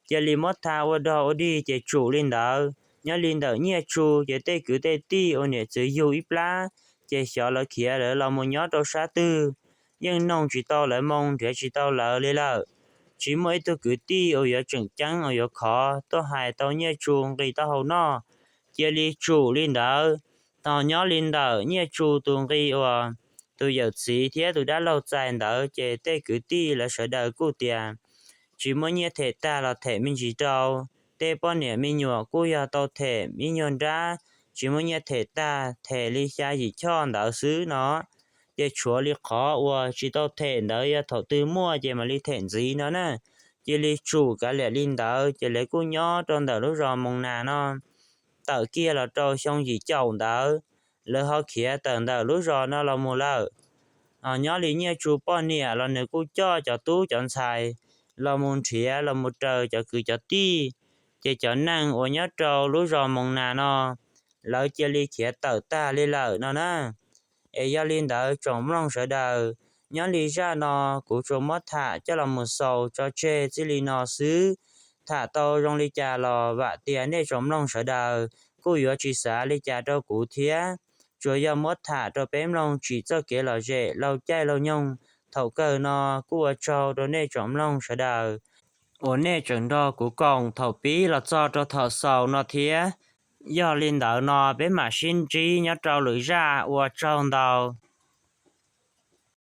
Cia li muab tha ua dog ua dig ces tsum li ntawd. Nyob li ntawm Nyiaj Tsu ces tej kwv tej tij ua niam txwv yug ib plab, ces xyov lawv khiav lawv los mus nyob rau sab twg, yeej noog tsis tau lawv moo nrhiav tsis tau lawv li lawm. Tsis muaj ib tug kwv tij uas yuav tseem ceeb uas yuav khov tuaj hais tau Nyiaj Tsu nqi taub hau noj. Cia li tsum li ntawd. Tog nyob li ntawm Nyiaj Tsu tus nqi uas tus yawm txiv thiab tus dab laug txais ntawd ces tej kwv tij lawv sawv daws kuj tias tsis muaj nyiaj them tag los them me ntsis rau. Tej poj niam me nyuam kuj yog tau them ib nyuag nrab, tsis muaj nyiaj them tag them li xya yim choj ntawd xwb no. Ces tshuav li qhov uas tsis tau them ntawd yog thaum twg muaj ces mam li them ntxiv no na. Cia li tsum kav liam li ntawd ces lawv kuj nyob rau ntawm lub zos Moos Nas no tawm kiag los rau xyoo yim caum ntawd, lawv ho khiav tawm ntawm lub zos no los mus lawm. Nyob li Nyiaj Tsu poj niam los nws kuj coj cov tub cov ntxhais los mus nrhiav los mus raws cov kwv cov tij, ces cov neeg uas nyob rau lub zos Moos Nas no lawv cia li khiav tawm tag li lawm no na. Es yog li ntawd tsoom mloog sawv daws, nyob li zaj no kuv tsuas muab tham coj los mus xaus tso tseg txij li no xwb. Tham tau zoo li cas los vam tias nej tsoom mloog sawv daws kuj yuav tsis xav li cas rau kuv thiab. Tsuas yog muab tham rau peb mloog tsim txoj kev lom zem laug caij laug nyoog. Thaum kawg no kuj ua tsaug rau nej tsoom mloog sawv daws uas nej tseem nrog kuv koom thaum pib los txog rau thaum xaus no thiab. Yog li ntawd no peb mam sib ntsib nyob rau lwm zaj, ua tsaug ntau.